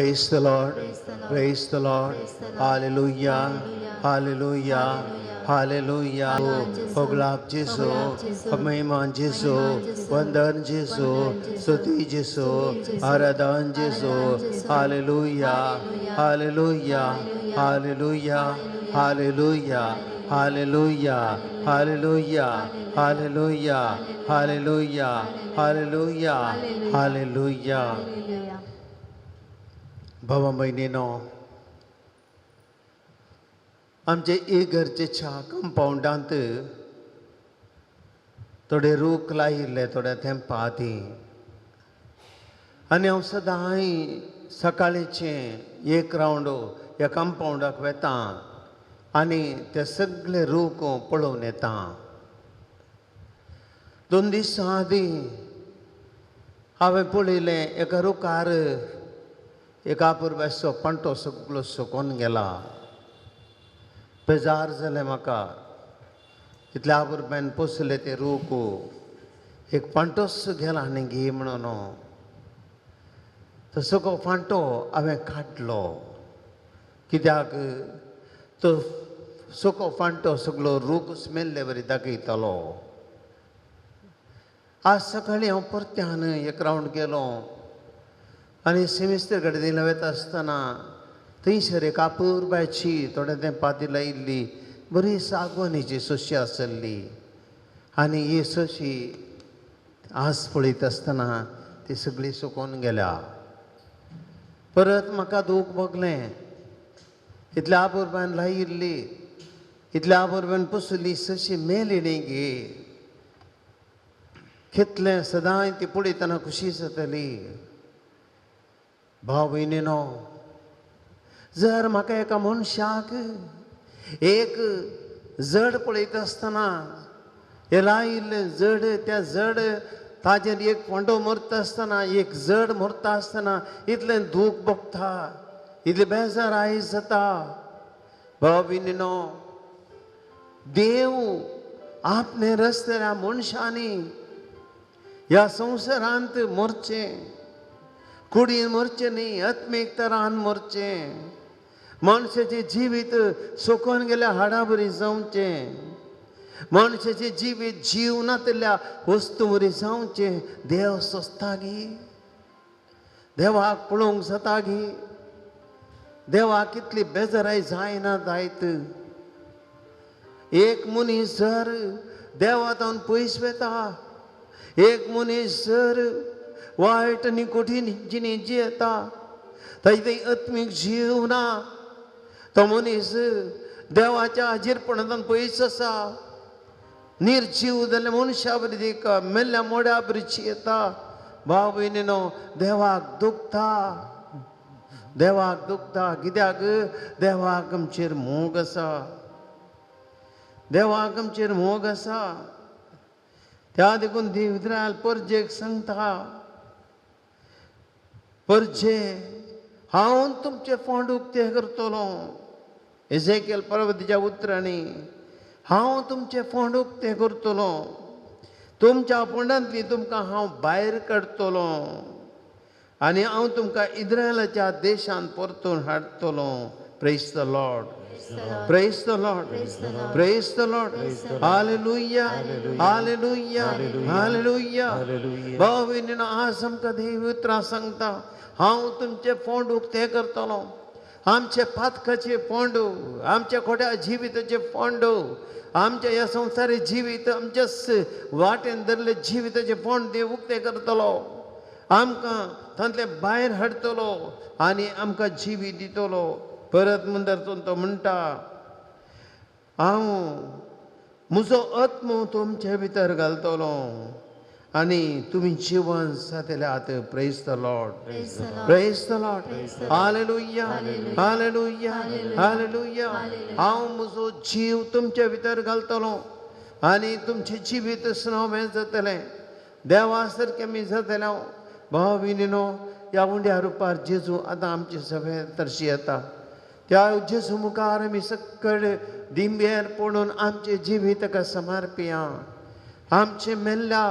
Praise the Lord. Praise the Lord. Praise the Lord. Praise the Lord. Hallelujah. Hallelujah. Hallelujah. Hallelujah. Hallelujah. होगलाप जेसू, होगलाप जेसू, महिमा जेसू, महिमा जेसू, वंदन जेसू, वंदन जेसू, स्तुती जेसू, स्तुती जेसू, आराधन जेसू. आराधन जेसू. Hallelujah. Hallelujah. Hallelujah. Hallelujah. Hallelujah. Hallelujah. Hallelujah. Hallelujah. Hallelujah. Hallelujah. Hallelujah. भावा भयणीनो, आमचे इगर्जेच्या कंपावंडांत थोडे रूख लायिल्ले थोड्या तेंपा आदीं आनी हांव सदांय सकाळीचें एक रावंड ह्या कंपावंडाक वेता आनी ते सगळे रूख पळोवन येता. 2 दिसां आदीं हांवें पळयलें, एका रुखार एक आपुरब्याचो पांटो सगळो सुकोन गेला. बेजार जालें म्हाका. इतल्या आपुरब्यान पोसले ते रूख, एक पांटोच गेला आनी घे म्हणून तो सुको फांटो हांवें काडलो, कित्याक तो सुको फांटो सगळो रूख मेल्ले बरी दाखयतालो. आज सकाळीं हांव परत्यान एक रावंड गेलो आनी सिमिस्तर कडेन वता आसतना थंयसर एक अपुरबायची थोड्या तेंपा लायिल्ली बरी सागवानीची सोशी आसली आनी ही सोशी आज पळयता आसतना ती सगळी सुकून गेल्या. परत म्हाका दूख भोगलें. इतल्या अपुरबायन लायिल्ली, इतल्या अपुरबायन पोसली सशी मेली न्ही गे. कितलें सदांय ती पळयतना खुशी जाताली. भाव भयणीनो, जर म्हाका एका मनशाक एक जड पळयता आसतना, हे लायिल्लें जड, त्या जड ताजेर एक फोंडो मरता आसतना, एक जड मरता आसतना इतलें दूख भोगता, इतलें बेजार आयज जाता. भाव भयणीनो, देव आपणे रस्त्या मनशांनी ह्या संवसारांत मरचें, कुडीन मरचें न्ही, आत्मीक तरान मरचें. मनशाचें जिवीत सुकोन गेल्या हाडा बरी जावचें, मनशाचें जिवीत जीव नातिल्ल्या वस्तू बरी जावचें. देव सोंसता गी? देवाक पळोवंक जाता गी? देवाक कितली बेजाराय जायना जायत. एक मनीस जर देवा तावन पयस वेता, एक मनीस जर वायट आनी कठीण जिणी जियेता, ताजे थंय आत्मीक जीव ना, तो मनीस देवाच्या हाजीरपणांतल्यान पयस आसा. निर्जीव जाल्ल्या मनशा बरी दिका मेल्ल्या मोड्या बरी जियेता. भाव भयणीनो, देवाक दुखता, देवाक दुखता, कित्याक देवाक आमचेर मोग आसा, देवाक आमचेर मोग आसा. त्या देखून देव इस्रायल परजेक सांगता, परजे, हांव तुमचे फोंड उक्ते करतलो. एझेकियल पर्वतीच्या उतरांनी, हांव तुमचे फोंड उक्ते करतलो, तुमच्या फोंडांतली तुमकां हांव भायर काडटलो आनी हांव तुमकां इस्रायलाच्या देशांत परतून हाडटलो. Praise the Lord. Praise the Lord. Praise the Lord. Hallelujah. Hallelujah. Hallelujah. भाव भयणीनो, आज आमकां देव उतरां सांगता, हांव तुमचे फोंड उक्ते करतलो. आमचे पातकाचे फोंड, आमच्या खोट्या जिविताचे फोंड, आमच्या ह्या संवसारी जिवीत, आमच्या वाटेन धरले जिविताचे फोंड देव उक्ते करतलो, आमकां तांतले भायर हाडटलो आनी आमकां जिवीत दितलो. परत मुंदर तो म्हणटा, हांव म्हजो आत्मो तुमचे भितर घालतलो आनी तुमी जिवन जातले. आतां Praise the Lord. Praise the Lord. Praise the Lord. Praise the Lord. Hallelujah. Hallelujah. Hallelujah. हांव म्हजो जीव तुमचे भितर घालतलो आनी तुमचें जिवीत नवें जातलें, देवा सारकें आमी जातले. हांव भाव भयणीनो, ह्या उंड्या रुपार जेजू आतां आमचे सभेंत तर्शी येता. त्या जेजू मुखार आमी सकळ दिंबेर पडून आमचें जिवीत ताका समर्पिया. आमचें मेल्ल्या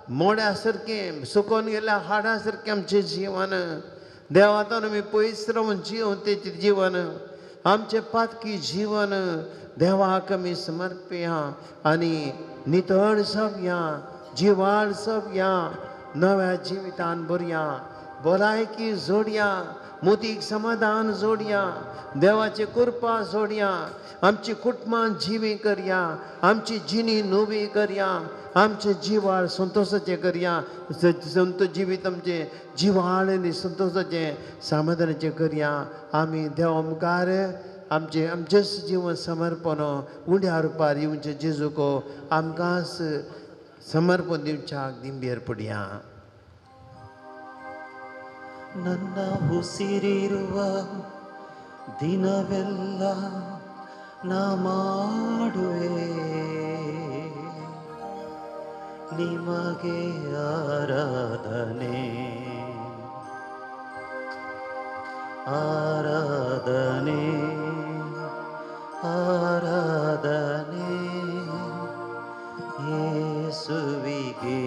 मोड्या सारकें, सुकोन गेल्ल्या हाडा सारकें आमचें जिवन देवा आतां आमी पयस रावन जिवतेचें जिवन आमचें पातकी जिवन देवाक आमी समर्पया आनी नितळ जावया, जिवाळ जावया, नव्या जिवितान भरया, भलायकी जोडया, मोतीक समाधान जोडया, देवाची कृपा जोडया, आमची कुटुंबां जिवी करया, आमची जिणी नवी करया, आमचें जिवाळ संतोशाचें करया, संत जिवीत आमचें जिवाळ आनी संतोशाचें समाधानाचें करया. आमी देवा मुखार आमचें आमचेंच जिवन समर्पण उंड्या रुपार येवचें जेजूको आमकांच समर्पण दिवच्याक दिंबेर पडया. ನನ್ನ ಉಸಿರಿರುವ ದಿನವೆಲ್ಲ ನಾ ಮಾಡುವೆ ನಿಮಗೆ ಆರಾಧನೆ ಆರಾಧನೆ ಆರಾಧನೆ ಯೇಸುವಿಗೆ.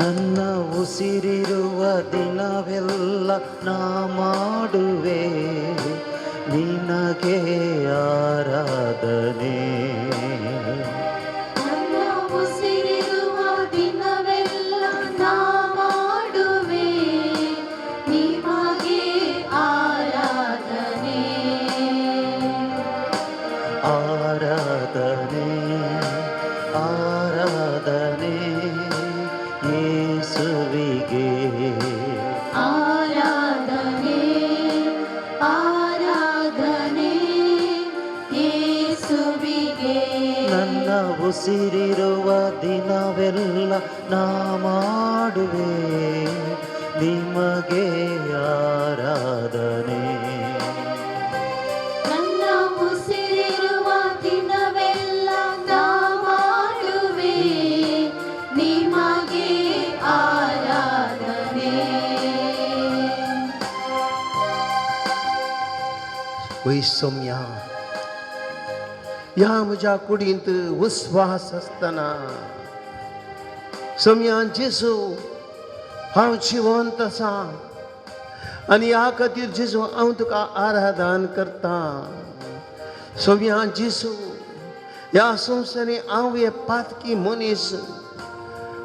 ನನ್ನ ಉಸಿರಿರುವ ದಿನವೆಲ್ಲ ನಾ ಮಾಡುವೆ ನಿನಗೆ ಆರಾಧನೆ. ನನ್ನ ಉಸಿರಿರುವ ದಿನವೆಲ್ಲ ನಾ ಮಾಡುವೆ ನಿಮಗೆ ಆರಾಧನೆ. ಆರಾಧನೆ ಆರಾಧನೆ ಯೇಸುವಿಗೆ. ಆರಾಧನೆ ಆರಾಧನೆ ಯೇಸುವಿಗೆ. ನನ್ನ ಉಸಿರಿರುವ ದಿನವೆಲ್ಲ ನಾ ಮಾಡುವೆ ನಿಮಗೆ ಆರಾಧನೆ. ನನ್ನ ಉಸಿರಿರುವ ದಿನವೆಲ್ಲ ನಾ ಮಾಡುವೆ ನಿಮಗೆ ಆರಾಧನೆ. वैसम्या ह्या म्हज्या कुडींत उस्वास आसतना सोम्या जेजू हांव जिवंत आसा आनी ह्या खातीर जेजू हांव तुका आराधन करतां. सोम्या जेजू ह्या संवसारी हांव हे पातकी मनीस,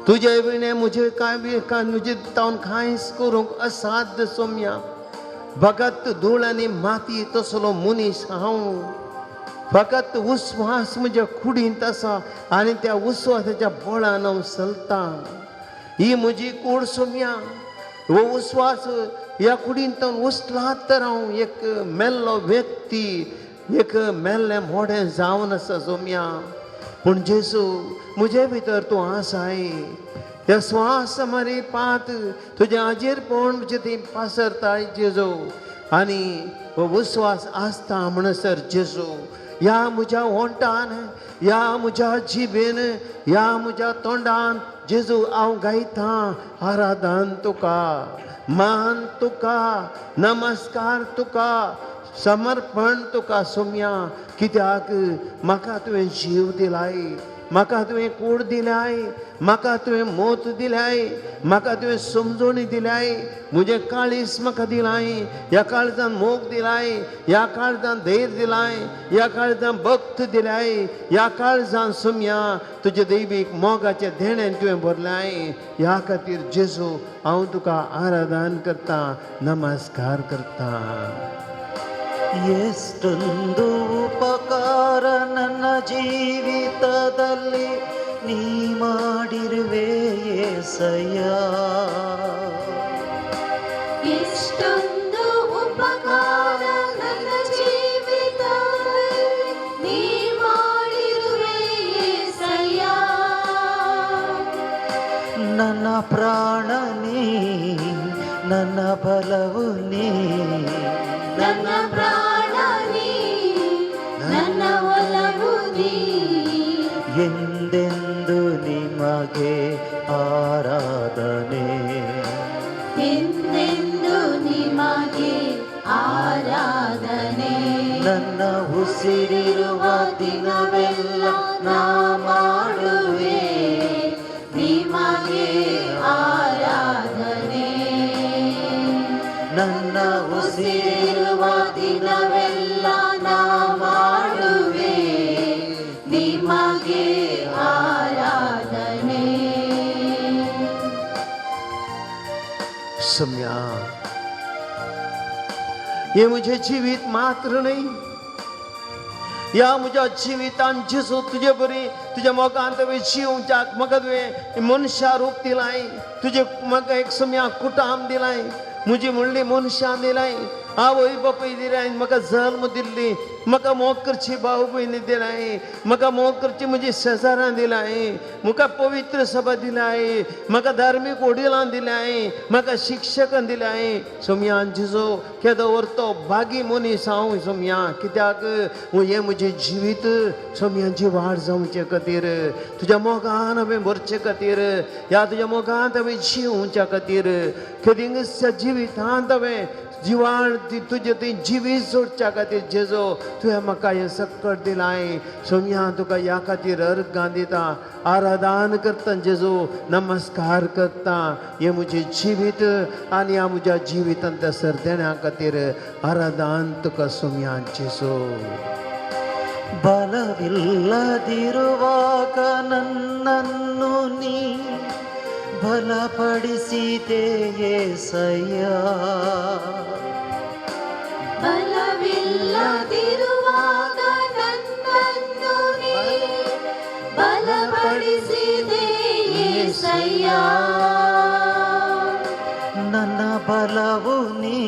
तुजे विणें म्हजें कांय बी कांय म्हजे तावन कांयच करूंक असाध्य. सोम्या फकत धूळ आनी माती तसलो मनीस हांव, फकत उस्वास म्हज्या कुडींत आसा आनी त्या उस्वासाच्या बळान हांव चलतां. ही म्हजी कूड सोम्या, हो उस्वास ह्या कुडींत उस्लात तर हांव एक मेल्लो व्यक्ती, एक मेल्लें मोडें जावन आसा सोम्या. पूण जेजू म्हजे भितर तूं आसाय, त्या स्वास मारी पात तुजें आजेरपण म्हजें थंय पासरताय जेजू, आनी हो उस्वास आसता म्हणसर जेजू ह्या म्हज्या ओंठान, ह्या म्हज्या जिबेन, ह्या म्हज्या तोंडान जेजू हांव गायतां आराधन तुका, मान तुका, नमस्कार तुका, समर्पण तुका सोम्या. कित्याक म्हाका तुवें जीव दिलाय, म्हाका तुवें कूड दिल्याय, म्हाका तुवें मोत दिल्याय, म्हाका तुवें समजोणी दिल्याय, म्हजें काळीज म्हाका दिलाय, ह्या काळजान मोग दिलाय, ह्या काळजान धैर्य दिलाय, ह्या काळजान भक्त दिल्याय, ह्या काळजान सोम्या तुजे दैवीक मोगाचें देणें तुवें भरलाय. ह्या खातीर जेजू हांव तुका आराधन करतां, नमस्कार करतां. ಎಷ್ಟೊಂದು ಉಪಕಾರ ನನ್ನ ಜೀವಿತದಲ್ಲಿ ನೀ ಮಾಡಿರುವೆ ಯೇಸಯ್ಯ. ಎಷ್ಟೊಂದು ಉಪಕಾರ ನನ್ನ ಜೀವಿತದಲ್ಲಿ ನೀ ಮಾಡಿರುವೆ ಯೇಸಯ್ಯ. ನನ್ನ ಪ್ರಾಣ ನೀ, ನನ್ನ ಬಲವು ನೀ, ನನ್ನ ಪ್ರಾಣ ನೀ, ನನ್ನ ಒಲವು ನೀ, ಎಂದೆಂದು ನಿಮಗೆ ಆರಾಧನೆ, ಎಂದೆಂದು ನಿಮಗೆ ಆರಾಧನೆ. ನನ್ನ ಉಸಿರಿರುವ ದಿನವೆಲ್ಲ ನಾ ಮಾಡುವೆ ನಿಮಗೆ ಆರಾಧನೆ. ನನ್ನ ಉಸಿರಿರುವ ದಿನವೆಲ್ಲ ನಾ ಮಾಡುವೆ ನಿಮಗೆ ಆರಾಧನೆ. सम्या हे म्हजें जिवीत मात्र न्हय, ह्या म्हज्या जिवितान जेजू तुजे बरी तुज्या मोगान तुवें जिवच्याक म्हाका तुवें मनशा रूप दिलाय, तुजे म्हाका एक सम्या कुटाम दिलाय, म्हजी म्हणली मनशां दिलाय, आवय बापूय दिलाय, म्हाका जल्म दिल्ली, म्हाका मोग करची भाव भयणी दिलाय, म्हाका मोग करची म्हजी शेजारां दिलाय, म्हाका पवित्र सभा दिलाय, म्हाका धार्मीक वडिलां दिलाय, म्हाका शिक्षकां दिलाय. सोमयान जेजू केदो व्हरतो भागी मनीस हांव सोमया, कित्याक हें म्हजें जिवीत सोमयांची वाड जावचे खातीर, तुज्या मोगान हांवें भरचे खातीर, ह्या तुज्या मोगांत हांवें जिवच्या खातीर, केदिंगच्या जिवितांत हांवें जिवाळ तुजें थंय जिवीत सोडच्या खातीर जेजो तुवें म्हाका हें सक्कट दिलाय. सोमया तुका ह्या खातीर अर्गां दिता, आराधन करता जेजू, नमस्कार करता. हें म्हजें जिवीत आनी ह्या म्हज्या जिवितांत त्या सरदेण्या खातीर आराधन तुका सोमया जेजू. ಬಲವಿಲ್ಲದಿರುವಾಗ ನನ್ನನ್ನು ನೀ ಬಲಪಡಿಸಿದೆ ಯೇಸಯ್ಯ. ಬಲವಿಲ್ಲದಿರುವಾಗ ನನ್ನನ್ನು ನೀ ಬಲಪಡಿಸಿದೆ ಯೇಸಯ್ಯ. ನನ್ನ ಬಲವು ನೀ,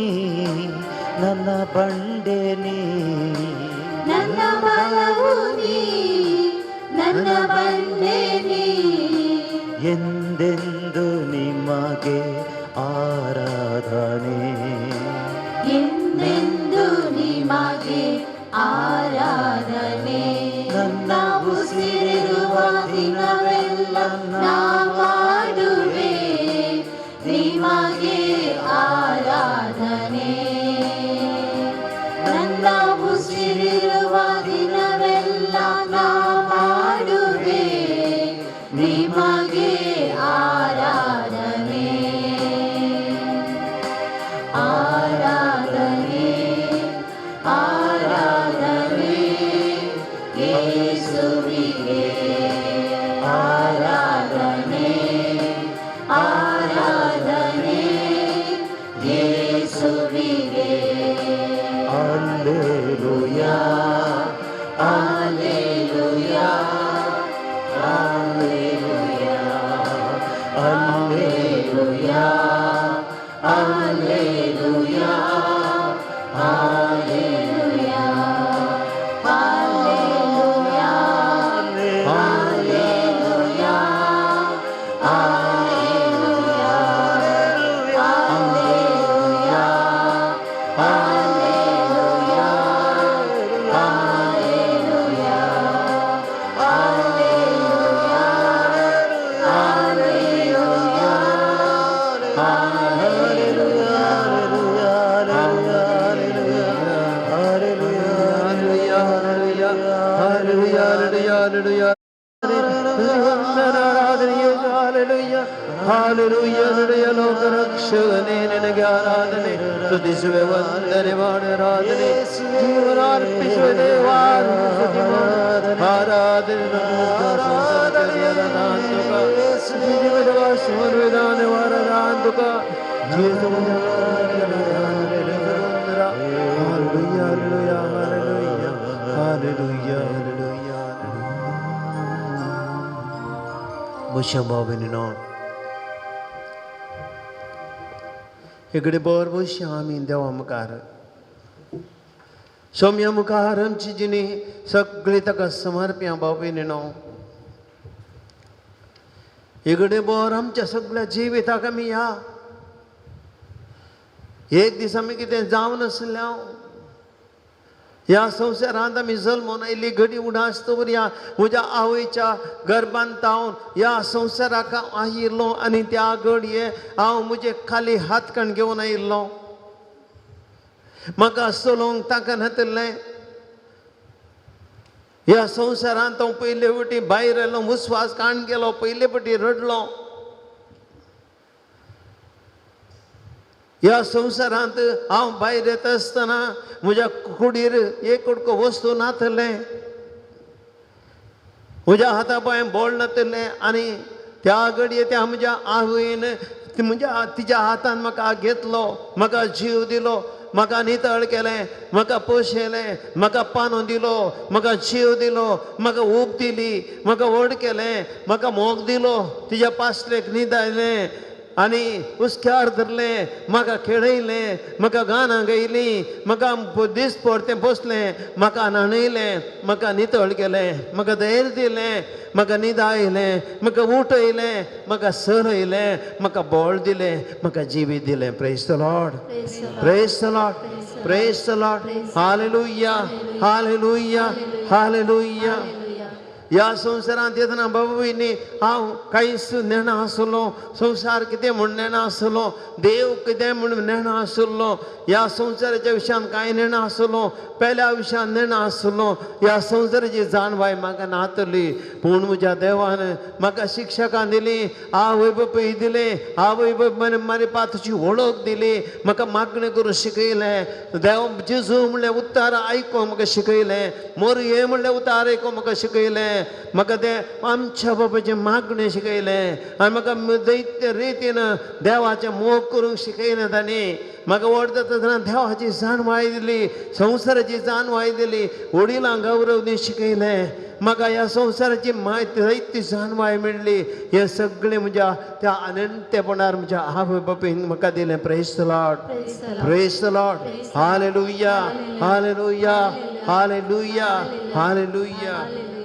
ನನ್ನ ಬಂಡೆ ನೀ, ನನ್ನ ಬಲವು ನೀ, ನನ್ನ ಬಂಡೆ ನೀ, ಎಂದೆಂದು ನಿಮಗೆ ಆರಾಧನೆ, ಎಂದೆಂದು ನಿಮಗೆ ಆರಾಧನೆ. ನನ್ನ ಉಸಿರಿರುವ ದಿನವೆಲ್ಲ ನಾ ಮಾಡುವೆ ನಿಮಗೆ ಆರಾಧನೆ. ನನ್ನ ಉಸಿರಿರುವ ದಿನವೆಲ್ಲ ನಾ ಮಾಡುವೆ ನಿಮಗೆ ಆರಾಧನೆ. ಆರಾಧನೆ ಆರಾಧನೆ ಯೇಸುವಿಗೆ, ಆರಾಧನೆ ಆರಾಧನೆ ಯೇಸುವಿಗೆ. Alleluia, alleluia, alleluia, alleluia, alleluia, alleluia, alleluia, alleluia, alleluia, alleluia, alleluia, alleluia, alleluia, alleluia, ಲೋಕರಕ್ಷಕನೇ ನಿನಗೆ ಆರಾಧನೆ, ಸ್ತುತಿಸುವೆ, ವಂದನೆ ಮಾಡರಾಧನೆ, ಜೀವನ ಅರ್ಪಿಸುವೆ ದೇವಾ, ಸ್ತುತಿ ಮಾಡು. ಆರಾಧನೆ भाव इकडे बर बसया आमी देवा मुखार, सोम्या मुखार आमची जिणी सगळी ताका समर्प्या भाव भयणीनो. इकडे बर आमच्या सगळ्या जिविताक आमी या एक दीस आमी कितें जावन आसल्या, ह्या संवसारांत आमी जल्मून आयिल्ली घडी उडास दवरया. म्हज्या आवयच्या गर्भांत हांव ह्या संवसाराक आयिल्लो आनी त्या घडये हांव म्हजे खाली हातकण घेवन आयिल्लो. म्हाका चलोवंक तांकां नातिल्लें. ह्या संवसारांत हांव पयले फावटी भायर आयलो, विस्वास काण गेलो, पयले फावटी रडलो. ह्या संवसारांत हांव भायर येता आसतना म्हज्या कुडीर एक कुडको वस्तू नातलें, म्हज्या हाता पांय बोळ नातलें. आनी त्या घडये त्या म्हज्या आवयन म्हज्या तिच्या हातान म्हाका घेतलो, म्हाका जीव दिलो, म्हाका नितळ केलें, म्हाका पोशेलें, म्हाका पानो दिलो, म्हाका जीव दिलो, म्हाका ऊब दिली, म्हाका व्हड केलें, म्हाका मोग दिलो, तिज्या पासलेक न्हिदायलें आनी हुस्क्यार धरलें, म्हाका खेळयलें, म्हाका गानां गायलीं, म्हाका दीस परतें बसलें, म्हाका न्हाणयलें, म्हाका नितळ केलें, म्हाका धैर्य दिलें, म्हाका न्हिदायलें, म्हाका उठयलें, म्हाका सरयलें, म्हाका बळ दिलें, म्हाका जिवीत दिलें. Praise the Lord, praise the Lord, praise the Lord. Hallelujah, hallelujah, hallelujah. ह्या संवसारांत येतना बाबा भयणी हांव कांयच नेणा आसलो, संवसार कितें म्हूण नेणा आसलो, देव कितें म्हूण नेणा आसलो, ह्या संवसाराच्या विशयान कांय नेणा आसलो, पेल्या विशयान नेणा आसलो. ह्या संवसाराची जाणवाय म्हाका नातली, पूण म्हज्या देवान म्हाका शिक्षकां दिली, आवय बापूय दिले, आवय बापायन म्हारे पातची वळख दिली, म्हाका मागणें करूंक शिकयलें, देव जेजू म्हणलें उतार आयकूंक म्हाका शिकयलें, मोरये म्हणलें उतार आयकूंक म्हाका शिकयलें, म्हाका तें आमच्या बापाचें मागणें शिकयलें आनी म्हाका दैत्य रितीन देवाचें मोग करूंक शिकयलें. तांणी म्हाका व्हड जाता तेन्ना देवाची जाणवाय दिली, संवसाराची जाणवाय दिली, वडिलांक गौरव दी शिकयलें, म्हाका ह्या संवसाराची म्हायती जायती जाणवाय मेळ्ळी. हें सगळें म्हज्या त्या अनंतेपणार म्हज्या आवय बापायन म्हाका दिलें. Praise the Lord, praise the Lord. Hallelujah, hallelujah, hallelujah, hallelujah.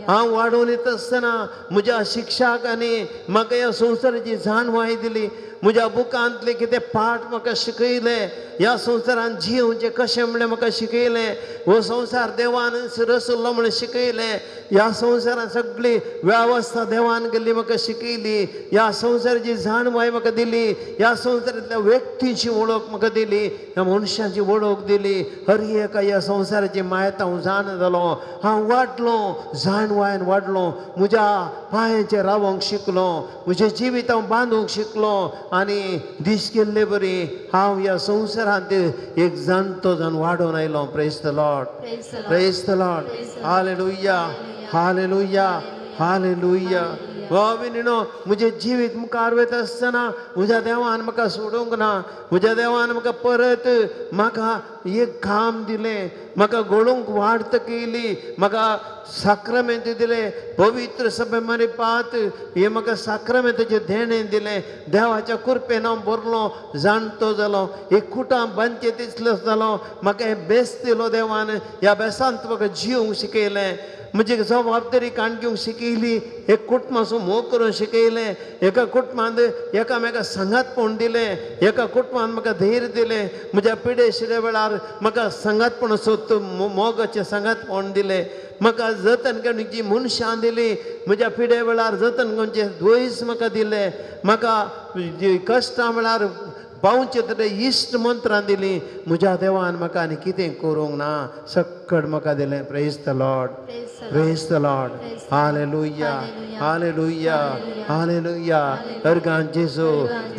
हांव वाडोवन येता आसतना म्हज्या शिक्षकांनी म्हाका ह्या संवसाराची जाणवाय दिली, म्हज्या बुकांतले कितें पाठ म्हाका शिकयले, ह्या संवसारांत जियोवचें कशें म्हणलें म्हाका शिकयलें, हो संवसार देवान रचलो म्हणून शिकयलें, ह्या संवसारांत सगळी वेवस्था देवान केल्ली म्हाका शिकयली, ह्या संवसाराची जाणवाय म्हाका दिली, ह्या संवसारांतल्या व्यक्तींची वळख म्हाका दिली, ह्या मनशांची वळख दिली. हर एका ह्या संवसाराची म्हायती हांव जाणा जालो, हांव वाडलो, जाणवायन वाडलो, म्हज्या पांयांचेर रावंक शिकलो, म्हजें जिवीत हांव बांदूंक शिकलो आनी दीस गेल्ले बरी हांव ह्या संवसारांत एक जाणटो जावन वाडोवन आयलो. Praise the Lord, praise the Lord. Hallelujah, hallelujah, hallelujah. भाव-भयणीनो, म्हजें जिवीत मुखार वयता आसतना म्हज्या देवान म्हाका सोडूंक ना, म्हज्या देवान म्हाका परत म्हाका एक काम दिलें, म्हाका घडोवंक वाट केली, म्हाका साक्रामेंत दिलें, पवित्र सभे मरे पात हें म्हाका साक्रामेंताचें देणें दिलें. देवाच्या कृपेन हांव बरलो, जाणटो जालो, एक कुटां बांदचें तितलो जालो, म्हाका हें बेस दिलो देवान. ह्या बेसांत म्हाका जिवंक शिकयलें, म्हजी जबाबदारी काण घेवंक शिकयली, एक कुटुंबाचो मोग करूंक शिकयलें, एका कुटुंबांत एकामेका सांगातपण दिलें, एका कुटुंबान म्हाका धैर्य दिलें, म्हज्या पिडे शिडे वेळार म्हाका सांगातपण सोद मोगाचें सांगातपण दिलें, म्हाका जतन करची मनशां दिली, म्हज्या पिडे वेळार जतन करचें द्वैस म्हाका दिलें, म्हाका कश्टां वेळार पावचे तरे इश्ट मंत्रां दिली. म्हज्या देवान म्हाका आनी कितें करूंक ना, सक्कड म्हाका दिलें. Praise the Lord, praise the Lord. Hallelujah, hallelujah, hallelujah. Organ जेजू,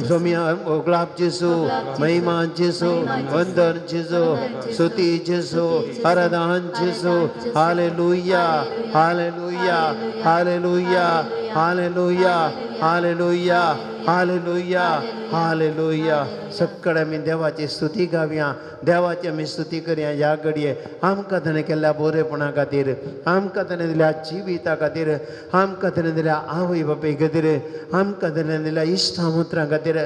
सोमिया गुलाब जेजू, महिमा जेजू, वंदन जेजू, स्तुती जेजू, आराधन जेजू. Hallelujah, hallelujah, hallelujah, hallelujah, hallelujah, hallelujah, hallelujah. सक्कड आमी देवाची स्तुती गावया, देवाची आमी स्तुती करया. ह्या घडये आमकां ताणें केल्ल्या बरेपणा खातीर, आमकां ताणें दिल्या जिविता खातीर, आमकां ताणें दिल्या आवय बापाय खातीर, आमकां ताणें दिल्या इश्टा मुत्रां खातीर,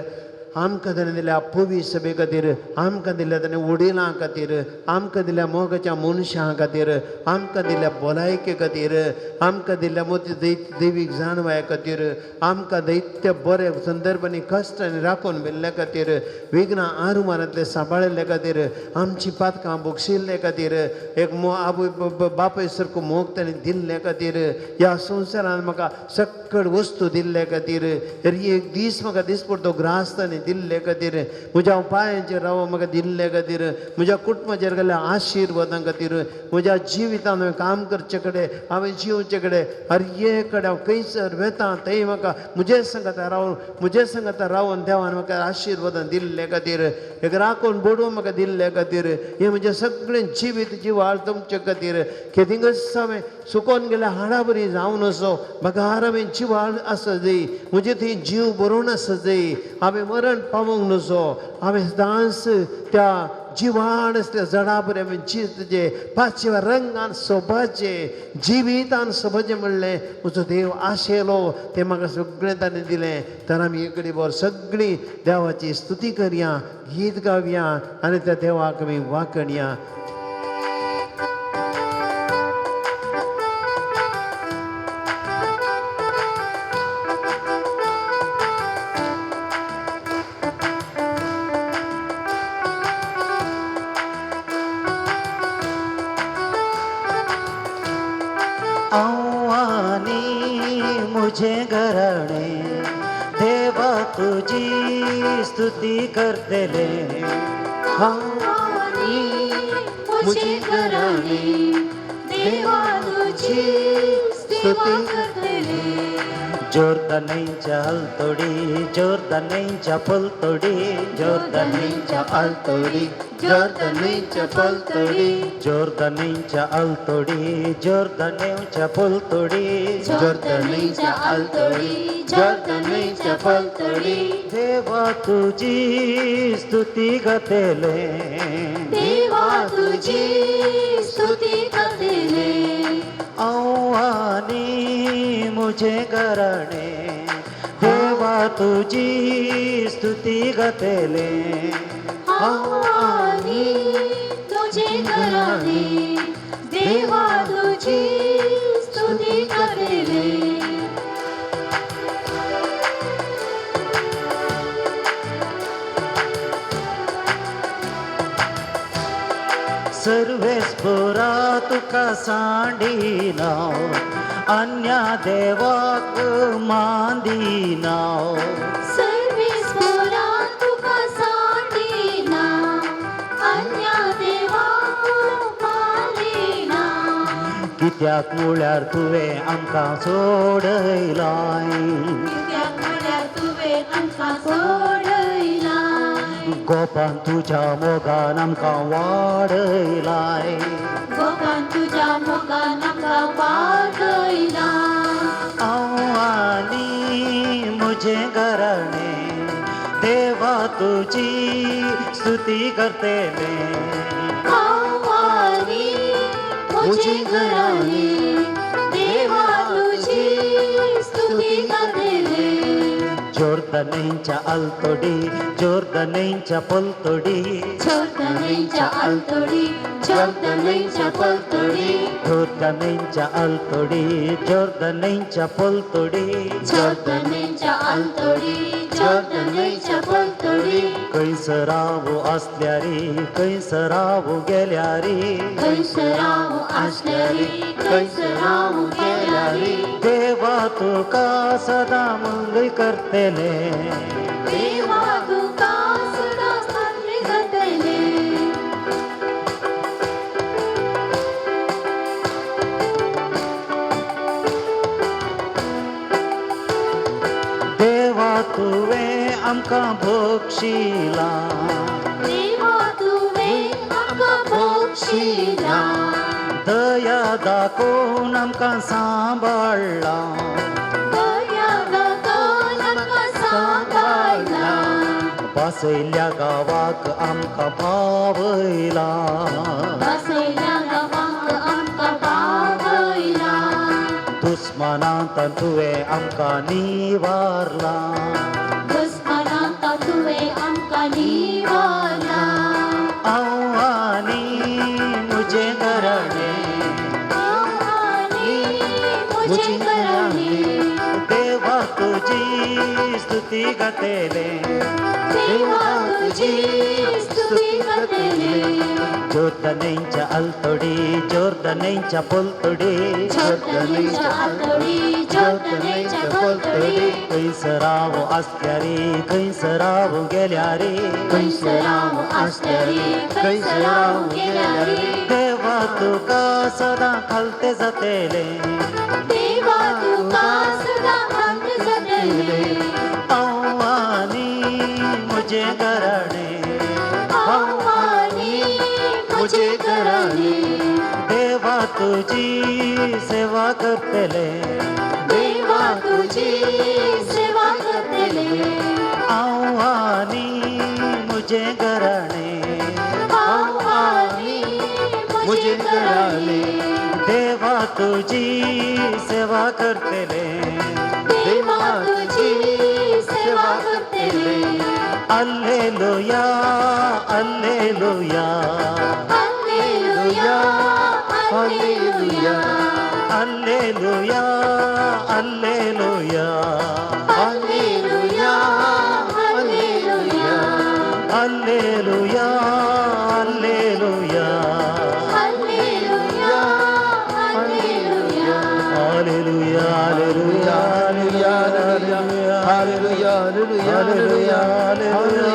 आमकां ताणें दिल्या पवी सभे खातीर, आमकां दिल्या ताणें वडिलां खातीर, आमकां दिल्या मोगाच्या मनशां खातीर, आमकां दिल्या भलायके खातीर, आमकां दिल्ल्या मोती दैवीक जाणवाये खातीर, आमकां दैत्य बरे संदर्भांनी कश्टांनी राखून व्हेल्ल्या खातीर, विघ्नां आरुमारांतले सांबाळिल्ले खातीर, आमची पातकां बक्षिल्ले खातीर, एक आवय बापाय सारको मोग ताणें दिल्ले खातीर, ह्या संवसारान म्हाका सकळ वस्तू दिल्ले खातीर, एक दीस म्हाका दिसपडतो ग्रास ताणें दिल्ले खातीर, म्हज्या पांयांचेर राव म्हाका दिल्ले खातीर, म्हज्या कुटुंबाचेर गेल्ल्या आशिर्वादां खातीर, म्हज्या जिवितान हांवें काम करचे कडेन, हांवें जिवचे कडेन, हर एक कडेन हांव खंयसर वेता थंय म्हाका म्हजे संगता रावन, म्हजे संगता रावन देवान म्हाका आशिर्वादां दिल्ले खातीर, एक राखून बडोवन म्हाका दिल्ले खातीर, हें म्हजें सगळें जिवीत जिवाळ तुमचे खातीर. केदिंगच हांवें सुकोन गेल्या हाडा बरी जावन असो बगार हांवें जिवाळ आसा जाय, म्हजे थंय जीव बरोवन आसा जाय, हांवें मरण पावोंक नजो, हांवें सदांच त्या जिवाण आसल्या जडा बरें हांवें जितजे पाचव्या रंगान सोबाचें जिवितान सोबाचें म्हणलें म्हजो देव आशेलो तें म्हाका सगळें ताणें दिलें. तर आमी एक बर सगळीं देवाची स्तुती करया, गीत गावया आनी त्या देवाक आमी वांकणया. हांव आनी म्हजें घराणें देवा तुजी स्तुती करतलें. आनी म्हजें घराणें देवा तुजी सेवा करतलें. जोर्दनेच्या आलतडी, जोर्दनेच्या पलतडी, जोर्दनेच्या आलतडी, जोर्दनेच्या पलतडी, जोर्दनेच्या आलतडी, जोर्दनेच्या पलतडी, जोर्दनेच्या आलतडी, जोर्दनेच्या पलतडी, देवा तुजी स्तुती गातलें. देवा तुजी स्तुती करतलें. हांव आनी म्हजें घराणें देवा तुजी स्तुती गातलें. हांव आनी तुजें घराणें देवा तुजी स्तुती करतलें. सर्वेस्पुरा तुका सांडिना, अन्या देवाक मांदिना. सर्वेस्पुरा तुका सांडिना, अन्या देवाक मानिना. कित्याक म्हळ्यार तुवें आमकां सोडयलाय, कित्याक म्हळ्यार तुवें आमकां सोडयलाय, गोपान तुज्या मोगान आमकां वाडयलाय. गोपान तुज्या मोगान आमकां वाडयलाय. हांव आनी म्हजें घराणें देवा तुजी स्तुती करतलें. हांव आनी म्हजें घराणें देवा तुजी स्तुती करतलें. जोर्दनेच्या आलतडी, जोर्दनेच्या पलतडी, जोर्दनेच्या आलतडी, जोर्दनेच्या पलतडी, जोर्दनेच्या आलतडी, जोर्दनेच्या पलतडी, जोर्दनेच्या आलतडी, जोर्दनेच्या पलतडी, खंयसर हांव आसल्यारी, खंयसर हांव गेल्यारी, खंयसर हांव आसल्यारी, खंयसर हांव गेल्यारी, देवा तुका सदां मंगल करतलें. देवा तुका सदां स्तोत्र करतलें. देवा तुवें आमकां बक्षिलां, देवा तुवें आमकां बक्षिलां, दया दाखोवन आमकां सांबाळ्ळां. दया दाखोवन आमकां सांबाळ्ळां. बसयल्ल्या गांवाक आमकां पावयलां. बसयल्या गांवाक आमकां पावयलां. दुस्मानांत तुवें आमकां निवारलां. दुस्मनांक तुवें तुवें आमकां निवला. हांव आनी म्हजें घराणें, हांव आनी म्हजें घराणें, देवा तुजी स्तुती गातले. देवा तुजी स्तुती गातले. जोर्दनेच्या आलतडी, जोर्दनेच्या पलतडी, जोर्दनेच्या आलतडी, जोर्दनेच्या पलतडी, खंयसर हांव आसल्यारी, खंयसर हांव गेल्यारी, खंयसर हांव आसल्यारी, खंयसर हांव गेल्यारी, देवा तुका सदां खालते जातले. देवा तुका सदां खालते जातले. हांव आनी म्हजें घराणें, हांव आनी म्हजें घराणें, देवा तुजी सेवा करतले. देवा तुजी सेवा करतले. हांव आनी म्हजें घराणें, हांव आनी म्हजें घराणें, देवा तुजी सेवा करतले. देवा तुजी सेवा करतले. Alleluia, alleluia, alleluia, alleluia, alleluia, alleluia, alleluia, alleluia, alleluia, alleluia, alleluia, alleluia. Alleluia, alleluia, Hallelujah, hallelujah, hallelujah, hallelujah, hallelujah,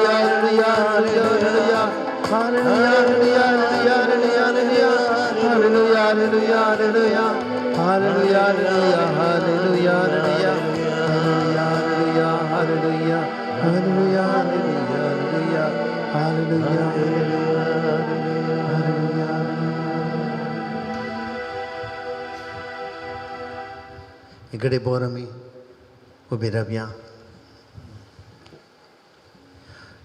hallelujah, hallelujah, hallelujah, hallelujah, hallelujah, hallelujah, hallelujah, hallelujah, hallelujah, hallelujah, hallelujah, hallelujah, hallelujah, hallelujah. इकडे बोर आमी उबी रावया.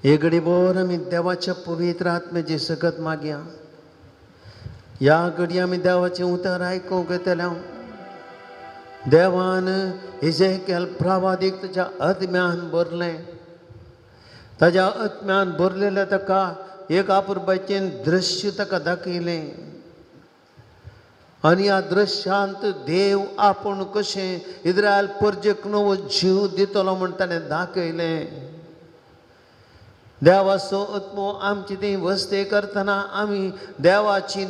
एक घडी भर आमी देवाच्या पवित्र आत्म्याची सकत मागया. ह्या घडी आमी देवाचें उतर आयकूंक येतले. देवान इजेकेल प्रवादीक ताच्या आत्म्यान भरलें. ताज्या आत्म्यान भरलेलें ताका एक अपुरबायेचें दृश्य ताका दाखयलें आनी ह्या दृश्यांत देव आपूण कशें इस्रायल परजेक नवो जीव दितलो म्हूण ताणें दाखयलें. देवाचो आत्मो आमची ती वस्ते करतना आमी देवाची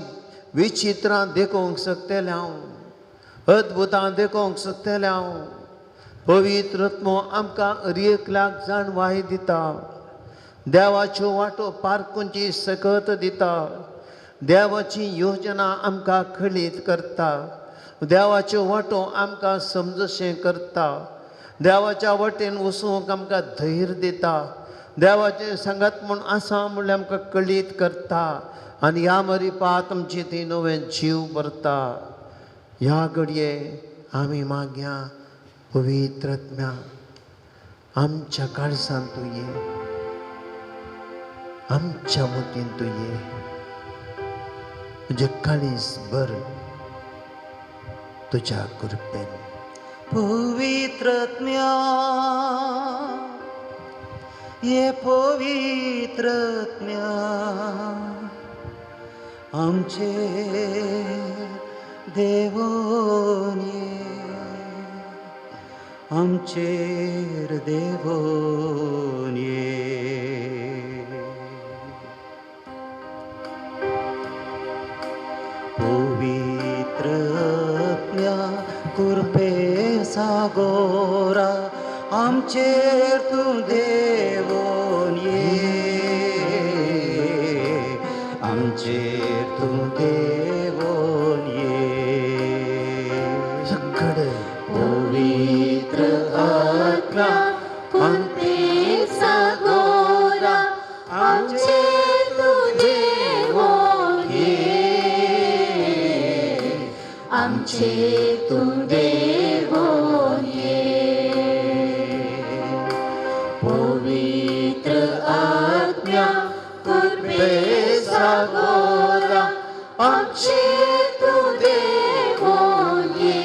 विचित्रां देखोवंक शकतले हांव, अद्भुतां देखोवंक शकतले हांव. पवित्र आत्मो आमकां हर एकल्याक जाणवाय दिता. देवाच्यो वाटो पारखुंची सकत दिता. देवाची योजना आमकां कळीत करता. देवाच्यो वाटो आमकां समजशें करता. देवाच्या वाटेन वचूंक आमकां धैर्य दिता. देवाचें सांगात म्हूण आसा म्हणल्यार आमकां कळीत करता आनी ह्या मरिपात आमची ती नवें जीव भरता. ह्या घडये आमी मागया, पवित्र आत्म्या आमच्या काळजांत तूं ये, आमच्या मतीन तूं ये, म्हजें काळीज भर तुज्या कृपेन. पवित्रत्म्या ये, पवित्रत्म्या आमचे देवोन ये, आमचेर देवोन ये. पवित्रत्म्या कुरपे सागोरा आमचेर तूं देवोन ये, आमचेर तूं देवोन ये. सगळे पवित्र आत्म्या कुरपे सागोरा आमचेर तूं देवोन ये, आमचेर तूं देवोन ये. पवित्र आत्म्या कुरपे सागोरा आमचेर तूं देवोन ये,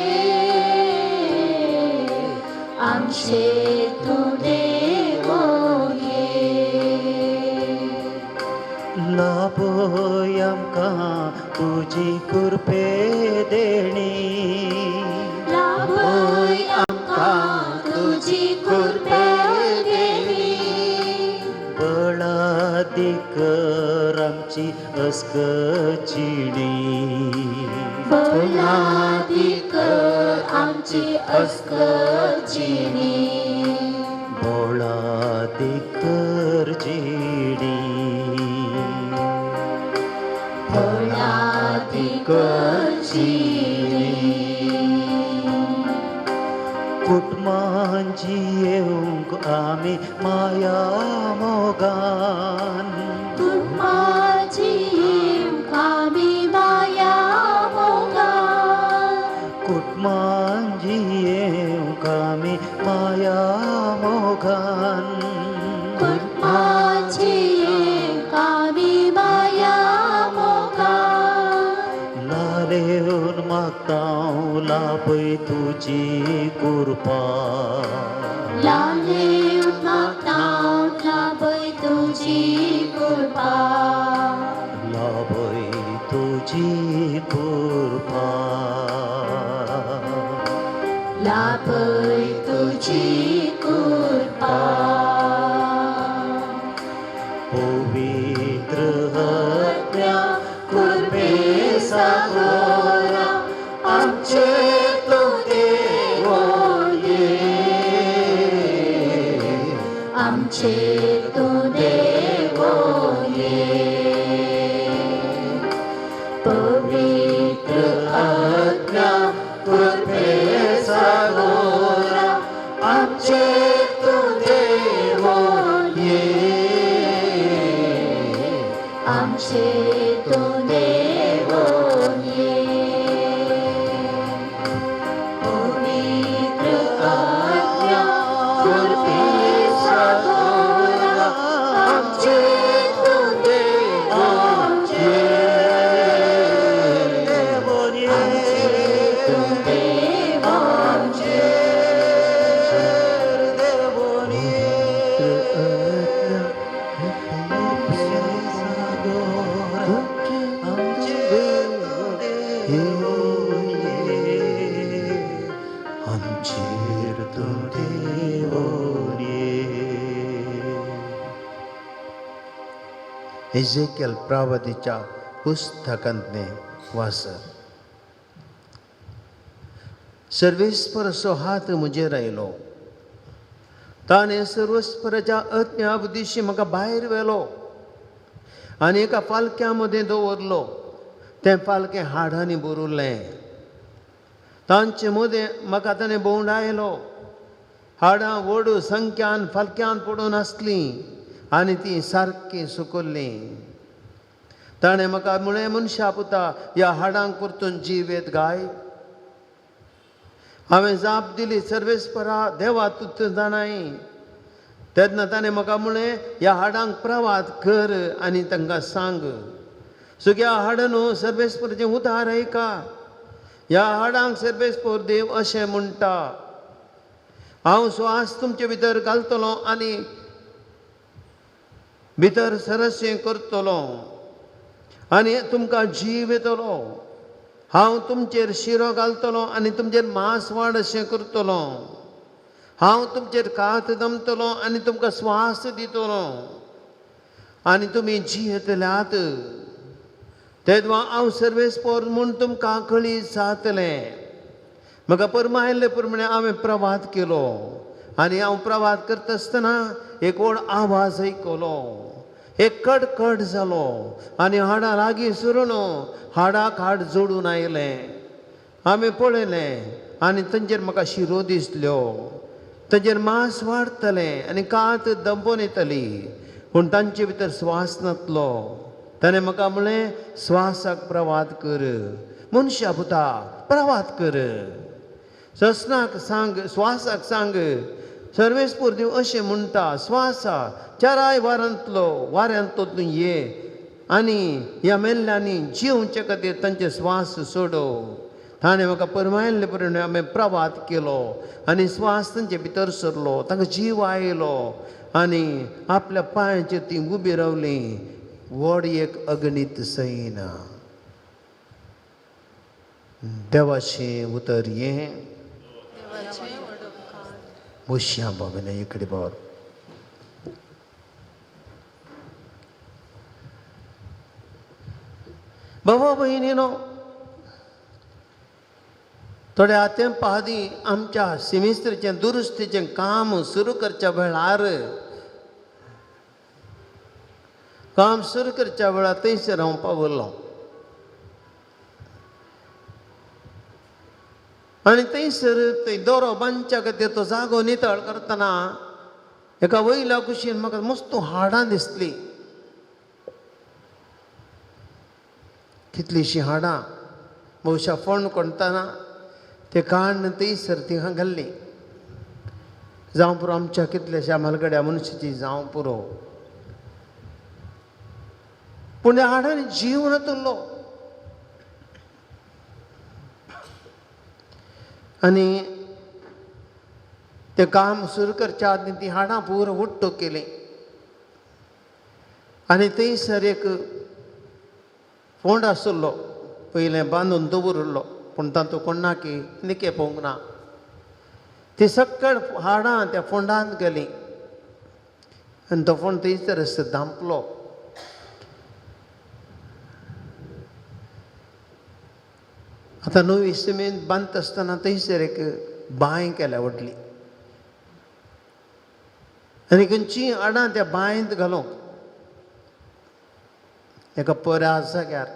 आमचेर तूं देवोन ये. आमकां तुजी कृपे देणी, लाभय आमकां तुजी कृपे देणी, बळादी कर आमची अस्कचिणी, बळादी कर आमची अस्कचिणी, बळादी कर जिणी, बळादी कर जिणी, कुटुंबांची येवंक आमी माया मोगान, कुटुंबाची येवंक आमी माया मोगान, कुटुंबांची येवंक आमी माया मोगान, कुटुंबाची येवंक आमी माया मोगान, लालेवन मागता लाभय तुजी कृपा, लालेवन मागता लाभय तुजी कृपा, लाभय तुजी कृपा, लाभय तुजी कृपा, पवित्र आत्म्या कृपे सागरा आमचे तूं देव ये, आमचे तूं देव ये, पवित्र आत्म्या कृपे सागरा आमचे तूं देव ये, आमचे तूं देव ये, पवित्र आत्म्या कृपे सागरा आमचे तूं देव ये, आमचे तूं देव ये, आमचेर तूं देवोन ये. एझेकियल प्रावतीच्या पुस्तकांतलें वाचप. सर्वेस्पराचो हात म्हजेर आयलो, ताणें सर्वेस्पराच्या आत्म्या बुद्दीशी म्हाका भायर व्हेलो आनी एका पालक्या मदें दवरलो. तें पालकें हाडांनी भरिल्लें. तांचे मदें म्हाका ताणें भोंवडायलो. हाडां व्हड संख्यान फालक्यान पडून आसलीं आनी तीं सारकीं सुकल्लीं. ताणें म्हाका म्हळें, मनशा पुता, ह्या हाडांक परतून जीव येत गाय? हांवें जाप दिली, सर्वेस्परा देवा, तूं जाणाय. तेन्ना ताणें म्हाका म्हळें, ह्या हाडांक प्रवाद कर आनी तांकां सांग, सुग्या हाडांनो सर्वेस्पराचें उदार आयका. ह्या हाडांक सर्वेस्पर देव अशें म्हणटा, हांव स्वास तुमचे भितर घालतलो आनी भितर सरसें करतलो आनी तुमकां जीव येतलो. हांव तुमचेर शिरो घालतलो आनी तुमचेर मांस वाड अशें करतलो. हांव तुमचेर कात दमतलो आनी तुमकां स्वास दितलो आनी तुमी जियेतल्यात. तेदवा हांव सर्वेस्पर म्हूण तुमकां कळीत जातलें. म्हाका परमायल्ले प्रमाणे हांवें प्रवाद केलो आनी हांव प्रवाद करता आसतना एक व्हड आवाज आयकलो, एक कडकड जालो आनी हाडां लागीं सरून हाडाक हाड जोडून आयलें. हांवें पळयलें आनी तांचेर म्हाका शिरो दिसल्यो, तांचेर मांस वाडटलें आनी कात दंबोन येतली, पूण तांचे भितर स्वास नातलो. ताणें म्हाका म्हणलें, स्वासाक प्रवाद कर, मनशा पुता प्रवाद कर, ससनाक सांग, स्वासाक सांग, सर्वेस्पर देव अशें म्हणटा, स्वासा चाराय वारांतलो वाऱ्यांतलो तूं ये आनी ह्या मेल्ल्यांनी जिवचे खातीर तांचे स्वास सोडो. ताणें म्हाका परमायल्ले प्रमाणे हांवें प्रवाद केलो आनी स्वास तांचे भितर सरलो, तांकां जीव आयलो आनी आपल्या पांयाचेर तीं उबीं रावलीं. व्हड एक अगणीत सैन देवाचें उतर हें बसया बाबा इकडे बाबा. बाबा भयणीनो, थोड्या तेंपा आदीं आमच्या सिमिस्त्रीचें दुरुस्तीचें काम सुरू करच्या वेळार, काम सुरू करच्या वेळार थंयसर हांव पावलो आनी थंयसर थंय दोरो बांदच्या खातीर तो जागो नितळ करतना एका वयल्या कुशीन म्हाका मस्त हाडां दिसलीं. कितलींशीं हाडां भोवशा फोंड कोणतना ते काण्ण थंयसर ती घाल्ली. जावं पुरो आमच्या कितल्याश्या म्हालगड्या मनशाची जावं पुरो, पूण त्या हाडांनी जीव नातुल्लो. आनी तें काम सुरू करच्या आदीं ती हाडां पुरो उट्टो केलीं आनी थंयसर एक फोंड आशिल्लो पयलें बांदून दवरिल्लो, पूण तातूंत कोणाकी निके पळोवंक ना. ती सक्कड हाडां त्या फोंडांत गेलीं आनी तो फोंड थंयसर धांपलो. आतां नवी सिमेंत बांदता आसतना थंयसर एक बांय केल्या व्हडली आनी खंयचीय हाडां त्या बांयंत घालूंक एका पऱ्या जाग्यार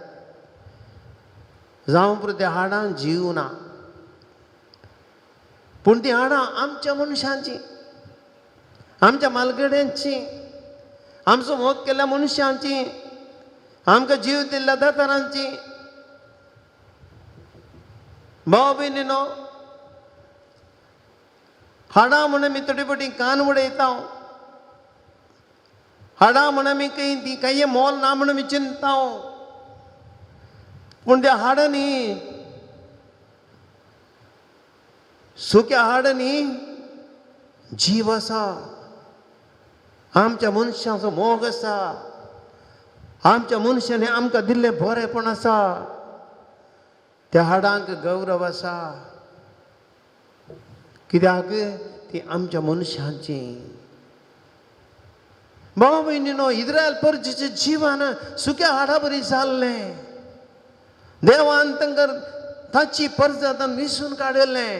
जावं पुरो त्या हाडांक जीव ना, पूण ती हाडां आमच्या मनशांची, आमच्या म्हालगड्यांची, आमचो मोग केल्ल्या मनशांची, आमकां जीव दिल्ल्या दातारांची. भाव भयणीनो, हाडां म्हण आमी थोडे फावटी कान उडयता, हाडां म्हण आमी खंय ती कांय मोल ना म्हण आमी चिंतता, पूण त्या हाडांनी, सुक्या हाडांनी जीव आसा, आमच्या मनशाचो मोग आसा, आमच्या मनशांनी आमकां दिल्लें बरेंपण आसा, त्या हाडांक गौरव आसा. कित्याक ती आमच्या मनशांची. भाव भयणीनो, इस्रायल परजेचें जिवन सुक्या हाडा बरी जाल्लें. देवान तांकां ताची परजातान विसून काडिल्लें,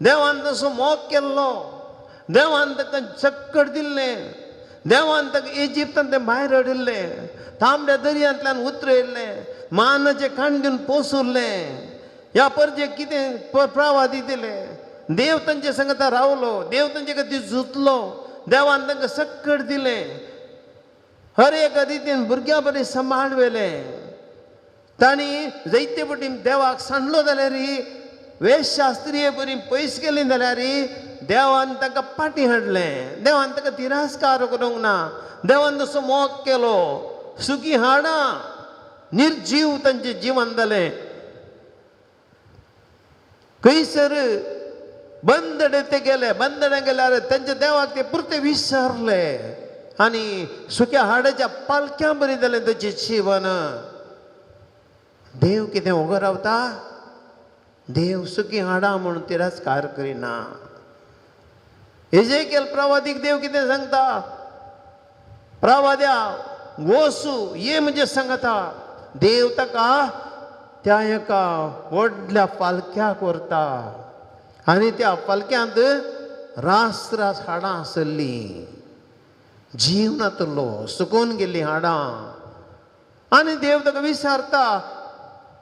देवान तसो मोग केल्लो, देवान तांकां चक्कर दिल्लें, देवान तांकां इजिप्तान तें भायर हाडिल्लें, तांबड्या दर्यांतल्यान उतरयल्लें, मानाचें काण दिवन पोसुल्लें. ह्या परजेक कितें प्रवादी दिले, देव तांचे संगता रावलो, देव तांचे खातीर झुतलो, देवान तांकां सक्कड दिलें, हर एका रितीन भुरग्यां बरें सांबाळ व्हेलें. तांणी जायते फावटी देवाक सांडलो जाल्यार, वेदशास्त्रीय बरी पयस गेली जाल्यार देवान तांकां फाटीं हाडलें, देवान तांकां तिरस्कार करूंक ना, देवान तसो मोग केलो. सुकी हाडां निर्जीव तांचें जिवन जालें. खंयसर बंदडे ते गेले, बंदडे गेल्यार तांच्या देवाक ते पुरते विसरले आनी सुक्या हाडाच्या पालख्यां बरी जालें ताचें जीवन. देव कितें उगो रावता? देव सुकी हाडां म्हूण तिरस्कार करिना. एजेकेल प्रवादीक देव कितें सांगता? प्रवाद्या वसू ये म्हणजे सांगता. देव ताका त्या एका व्हडल्या पालख्याक व्हरता आनी त्या पालख्यांत रास रास हाडां आसलीं, जीव नातलो, सुकून गेल्लीं हाडां. आनी देव ताका विचारता,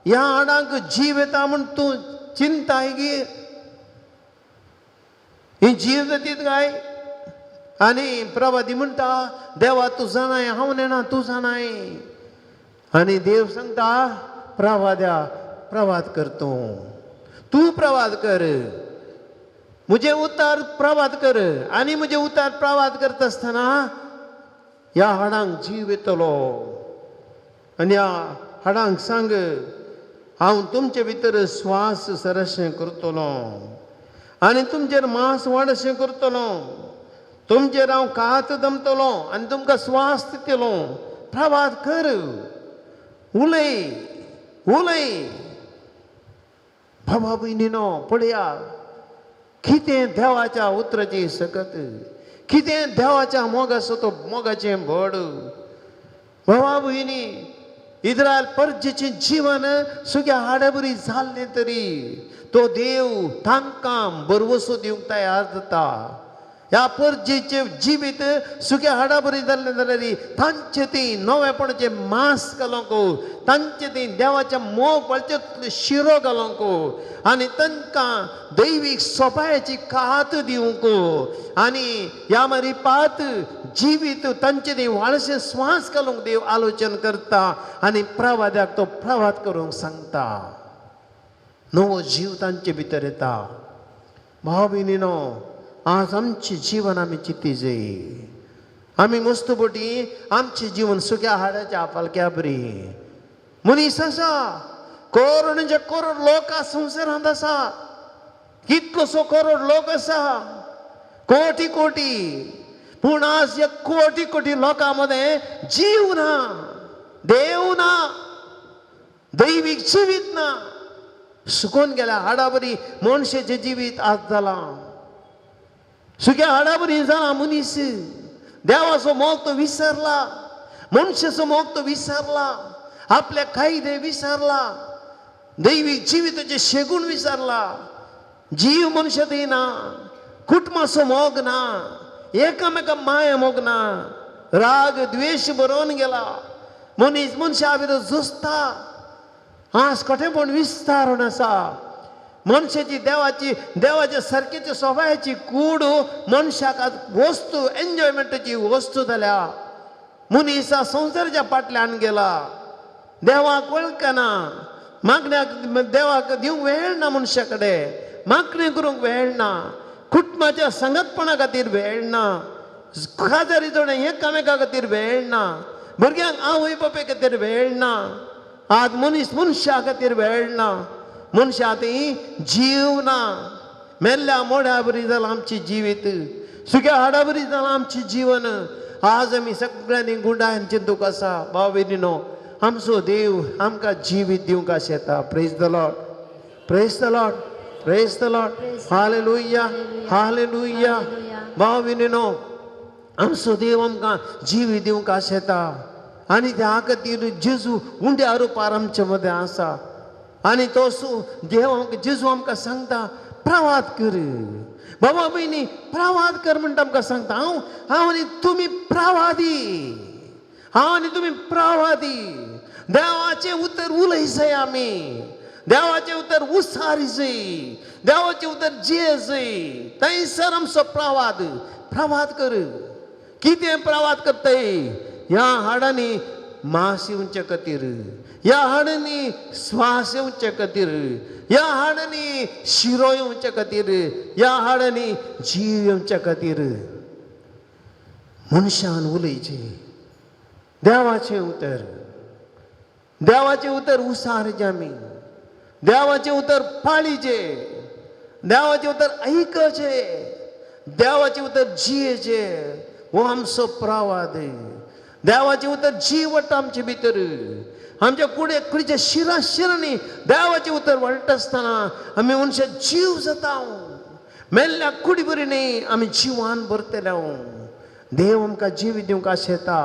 ह्या हाडांक जीव येता म्हूण तूं चिंताय गी, ही जीव जातीत काय? आनी प्रवादी म्हणटा, देवा तूं जाणाय, हांव नेणा, तूं जाणाय. आनी देव सांगता, प्रवाद्या प्रवाद कर, तूं तूं प्रवाद कर, म्हजें उतार प्रवाद कर. आनी म्हजें उतार प्रवाद करता आसतना ह्या हाडांक जीव येतलो. आनी ह्या हाडांक सांग, हांव तुमचे भितर स्वास सरशें करतलो आनी तुमचेर मांस वाड अशें करतलो, तुमचेर हांव कात दमतलो आनी तुमकां स्वास दितलो, प्रवाद कर, उलय उलय. बाबा भयणीनो पळया कितें देवाच्या उतराची सकत, कितें देवाच्या मोगाचो तो मोगाचें भड. बाबा भयणी, इस्रायल परजेचें जीवन सुग्या हाडाबरी जाल्लें तरी तो देव तांकां बरवसो दिवंक तयार जाता. ह्या परजेचें जिवीत सुक्या हाडाबरी जाल्लें जाल्यार तांचें ती नवेपणाचें मांस घालूंक, तांचें ती देवाच्या मोग पळचे शिरो घालूंक आनी तांकां दैवीक सोबायाची कात दिवंक आनी ह्या मारी पात जिवीत तांचे ती वाळशे स्वास घालूंक देव आलोचन करता आनी प्रवाद्याक तो प्रवाद करूंक सांगता. नवो जीव तांचे भितर येता. भाव भयणीनो, आज आमचें जीवन आमी चिंती जाय. आमी मस्त बोटी आमचें जीवन सुक्या हाडाच्या फालक्या बरी मनीस आसा, करोडचे करोड लोक संवसारांत आसा, कितलोसो करोड लोक आसा, कोटी कोटी. पूण आज ह्या कोटी कोटी लोकां मदें जीव ना, देव ना, दैवीक जिवीत ना. सुकून गेल्या हाडाबरी मनशाचें जिवीत आज जालां. सुक्या हाडाबरी जालां मनीस. देवाचो मोग तो विसरला, मनशाचो मोग तो विसरला, आपल्या कायदे विसरला, दैवीक जिविताचें शेगूण विसरला. जीव मनशा थंय ना, कुटुंबाचो मोग ना, एकामेका माया मोग ना, राग द्वेश बरोवन गेला. मनीस मनशा भितर झुजता. आज कठेपण विस्तारून आसा. मनशाची देवाची देवाच्या सारकेच्या स्वभावाची कूड मनशाक आज वस्तू, एन्जॉयमेंटाची वस्तू जाल्या. मनीस संवसाराच्या फाटल्यान गेला, देवाक वळखना, मागण्याक देवाक दिवंक वेळ ना, मनशा कडेन मागणें करूंक वेळ ना, कुटुंबाच्या संगतपणा खातीर वेळ ना, खाजारी जोड एकामेका खातीर वेळ ना, भुरग्यांक आवय बापाय खातीर वेळ ना. आज मनीस मनशा खातीर वेळ ना, मनशा ती जीव ना. मेल्ल्या मोड्या बरी जालां आमचें जिवीत, सुक्या हाडा बरी जालां आमचें जीवन. आज आमी सगळ्यांनी गुंडान चिंतूंक आसा. भाव भयणीनो, आमचो देव आमकां जिवीत दिवंक आशेता. Praise the Lord, praise the Lord, praise the Lord. Hallelujah, hallelujah. भाव भयणीनो, आमचो देव आमकां जिवीत दिवंक आशेता आनी त्या खातीर जेजू उंड्या रुपार आमचे मदें आसा. आनी तो देव आमकां जेजू आमकां सांगता, प्रवाद कर बाबा भयणी, प्रवाद कर म्हणटा आमकां सांगता. हांव हांव आनी तुमी प्रवादी, हांव आनी तुमी प्रवादी. देवाचें उतर उलयसय आमी, देवाचें उतर उसारी जाय, देवाचें उतर जियेजय. थंयसर आमचो प्रवाद. प्रवाद कर. कितें प्रवाद करताय? ह्या हाडांनी मांस येवचे खातीर, ह्या हाडांनी स्वास येवचे खातीर, ह्या हाडांनी शिरो येवचे खातीर, ह्या हाडांनी जीव येवचे खातीर मनशान उलयचें देवाचें उतर. देवाचें उतर उसारचें आमी, देवाचें उतर पाळीचें, देवाचें उतर आयकचें, देवाचें उतर जियेचें. हो आमचो प्रवाद. देवाचें उतर जीव आमचे भितर, आमच्या कुडे कुडीच्या शिरा शिरांनी देवाचें उतर वळटा आसतना आमी मनशां जीव जाता. मेल्ल्या कुडी बरी न्ही, आमी जिवान भरतले. देव आमकां जीव दिवंक आशेता.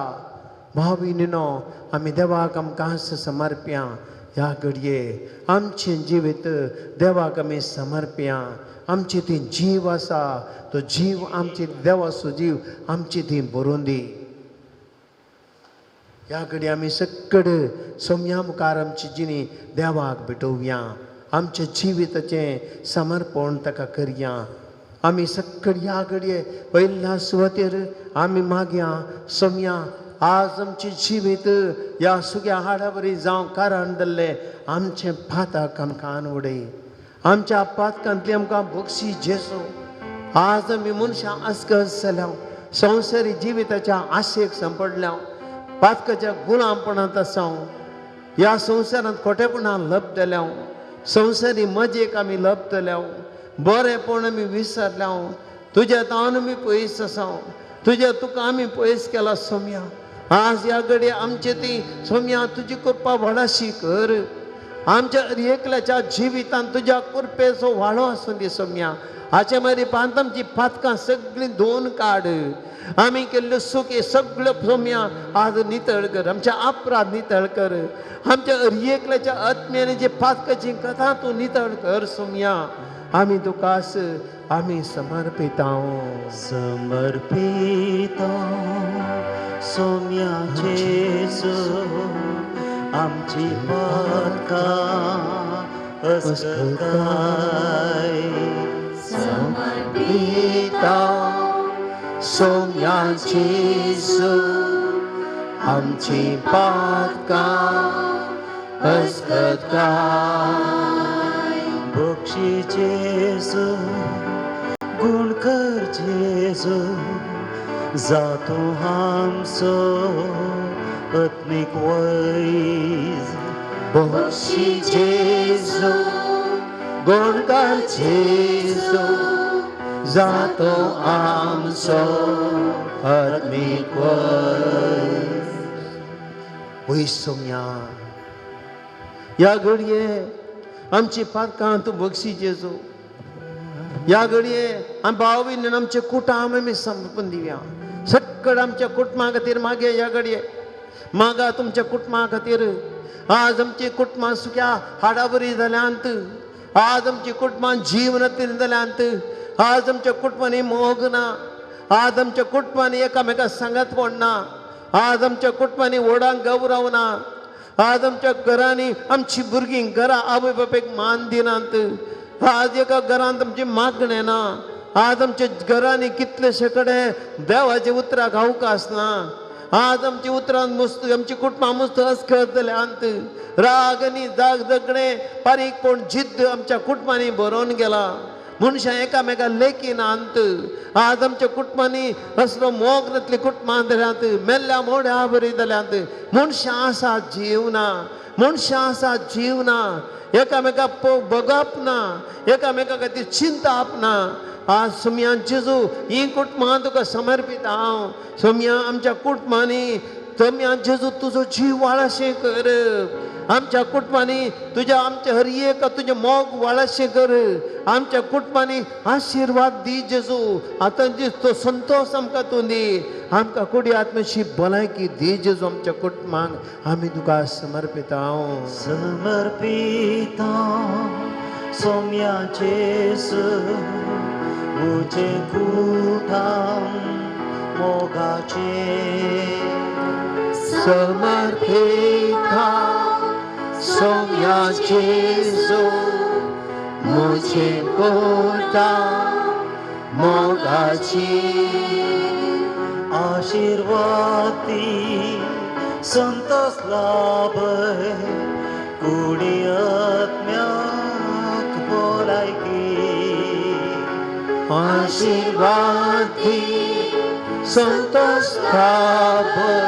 भाव भयणीनो, आमी देवाक आमकां समर्प्या. ह्या घडये आमचें जिवीत देवाक आमी समर्प्या. आमची ती जीव आसा, तो जीव आमची देवाचो जीव आमची ती भरून दी. ह्या घडये आमी सगळे सोम्या मुखार आमची जिणी देवाक भेटोवया, आमच्या जिविताचें समर्पण ताका करया. आमी सगळे ह्या घडये पयल्या सुवातेर आमी मागया, सोम्या आज आमचें जिवीत ह्या सुग्या हाडा बरी जावं कारण जाल्लें आमचें पातक आमकां उडय. आमच्या पातकांतली आमकां बक्षी जेजू. आज आमी मनशां अस्कस जाल्या, संवसारी जिविताच्या आशेक सांपडल्या, पातकाच्या गुलामपणांत आसा, ह्या संवसारांत खोटेपणान लपतल्या, संवसारी मजेक आमी लपतल्या, बरेंपण आमी विसरल्या, तुज्या तावन आमी पयस आसा, तुज्या तुका आमी पयस केला सोम्या. आज ह्या घडये आमचे ती सोम्या तुजी कृपा व्हडाशी कर. आमच्या एकल्याच्या जिवितान तुज्या कृपेचो वाडो आसूं दी सोम्या. हाचे मदीं पांत आमची पातकां सगळीं धुवन काड. आमी केल्ल्यो सुकी सगळ्यो सोम्या आज नितळ कर. आमच्या अपराध नितळ कर. आमच्या एकल्याच्या आत्म्याने जे पातकाची कथा तूं नितळ कर सोम्या. आमी तुकास आमी समर्पितांव. समर्पिता सोम्या जेजू आमची पातकां अस्कताय. समर्पिता सोम्या जेजू आमची पातकां अस्कताय. बक्षी जेजू गुण कर जेजू जातो आमचो आत्मीक वैज. बक्षी जेजू गुणकर जेजू जातो आमचो आत्मीक वैज. वय सोम्या ह्या घडये आमची पातकां तूं बक्षी जेजू. ह्या घडये आम भाव भयणीन आमचे कुटाम आमी समर्पण दिवया. सक्कड आमच्या कुटुंबा खातीर मागे ह्या घडये मागा तुमच्या कुटुंबा खातीर. आज आमची कुटुंबां सुक्या हाडाबरी जाल्यांत. आज आमची कुटुंबां जीवन जाल्यांत. आज आमच्या कुटुंबांनी मोग ना. आज आमच्या कुटुंबांनी एकामेका सांगात कोण ना. आज आमच्या कुटुंबांनी व्हडांक गौरव ना. आज आमच्या घरांनी आमची भुरगीं घरा आवय बापायक मान दिनात. आज एका घरांत आमची मागणें ना. आज आमच्या घरांनी कितलेशे कडेन देवाच्या उतराक अवकाश ना. आज आमची उतरां मुस्त आमची कुटुंबां मुस्त अस्खत जाल्यांत. राग आनी जाग झगडें बारीकपण जिद्द आमच्या कुटुंबांनी बरोवन गेला. मनशां एकामेका लेखिनात. आज आमच्या कुटुंबांनी असलो मोग नातली कुटुंबां जाल्यांत. मेल्ल्या मोड्या बरी जाल्यांत. मनशां आसा जीव ना. मनशां आसा जीव ना. एकामेका बगप ना. एकामेका खातीर चिंताप ना. आज सोम्या जेजू ही कुटुंबां तुका समर्पित हांव. सोम्या आमच्या कुटुंबांनी सोम्या जेजू तुजो जीव वाळाशें कर. आमच्या कुटुंबांनी तुज्या आमच्या हर एक तुजें मोग वाळाशें कर. आमच्या कुटुंबांनी आशिर्वाद दी जेजू. आतां तो संतोश आमकां तूं दी. आमकां कुडी आत्म्याची भलायकी दी जेजू. आमच्या कुटुंबांक आमी तुका समर्पित हांव. समर्पिता सोम्या जेजू म्हजें कुटाम मोगाचें. समर्पिता सोम्या जेजू म्हजें कुटाम मोगाचें. आशिर्वादी संतोष लाभय कुडी आत्म्याक भलायकी. आशिर्वादी संतोष लाभय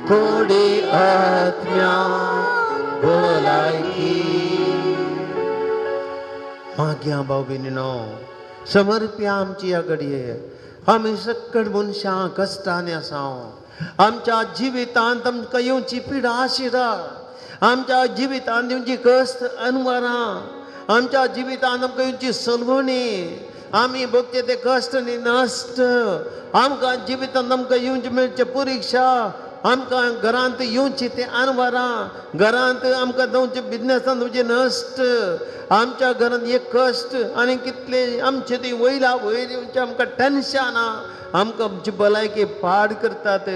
कुडी आत्म्याक भलायकी. मागया भाव भयणीनो समर्प्या आमची ह्या घडये. आमी सक्कड मनशां कश्टांनी आसा. आमच्या जिवितांत आमकां येवची पिडा आशिरा. आमच्या जिवितांत येवची कश्ट अनवरां. आमच्या जिवितांत आमकां येवची सलवणी. आमी भोगचे ते कश्ट आनी नश्ट. आमकां जिवितांत आमकां येवची मेळचे परिक्षा. आमकां घरांत येवची ते अनवरां. घरांत आमकां जावचे बिजनेसान जावचे नश्ट. आमच्या घरांत एक कश्ट आनी कितले आमचे ती वयल्या वयर येवचें आमकां टेन्शनां. आमकां आमची भलायकी पाड करतात.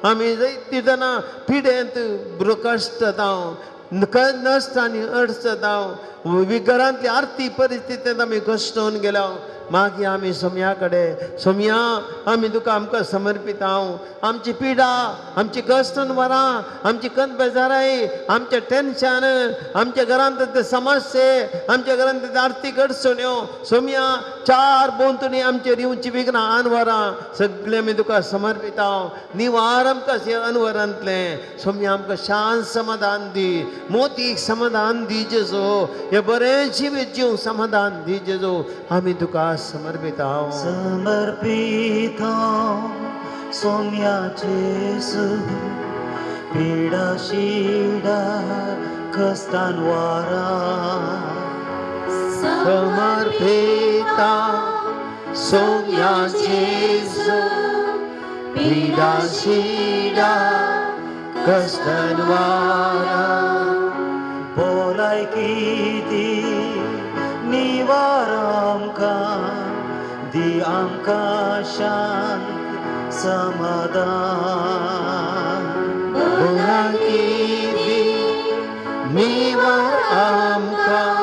आमी जायतीं जाणां पिडेंत कश्ट हांव नश्ट आनी अडचत हांव. घरांतली आर्थीक परिस्थितींत आमी कश्टोवन गेल्या. मागीर आमी सोम्या कडेन सोम्या आमी तुका आमकां समर्पित हांव. आमची पिडा आमची कश्ट वरां आमची कंद बेजाराय आमचें टेन्शन आमच्या घरांत ते समस्ये आमच्या घरांत ते आर्थीक अडचण्यो सोम्या चार भोंवतणी आमचेर येवची विघ्नां अनवरां सगळें आमी तुका समर्पित हांव. निवार आमकां अनवरांतलें सोम्या आमकां शांत समाधान दी. मोतीक समाधान दी जेजो. हे बरें जिवीत जीव समाधान दी जेजो. आमी तुका समर्पित हांव. समर्पिता सोम्या जेजू पिडा शिडा कस्तान वारा समर्पिता सोम्या जेजू पिडा शिडा कष्टनवारा भलायकी दी निवार आमकां दी आमकां शांत समाधान भलायकी दी निवार आमकां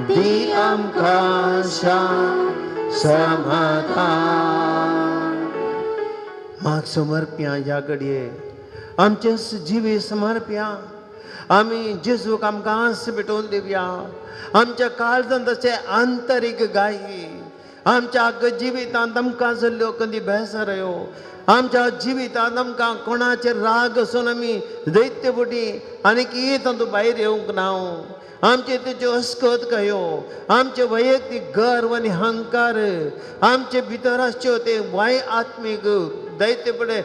दी आमकां शांत समाधान. माग समर्प्या ह्या घडये आमचें जिवीत समर्प्या. आमी जेजूक आमकां आस भेटोवन दिवया. आमच्या काळजांत अशें आंतरीक गायी आमच्या जिवितांत आमकां जाल्ल्यो कदी बेजारयो आमच्या जिवितांत आमकां कोणाचेर राग आसून आमी दैत्य फुटी आनी की तातूंत भायर येवंक ना. आमचे तेच्यो अस्कत कयो आमचे वैयक्तीक गर्व आनी अहंकार आमचे भितर आसच्यो ते वाय आत्मीक दैत्य फुडें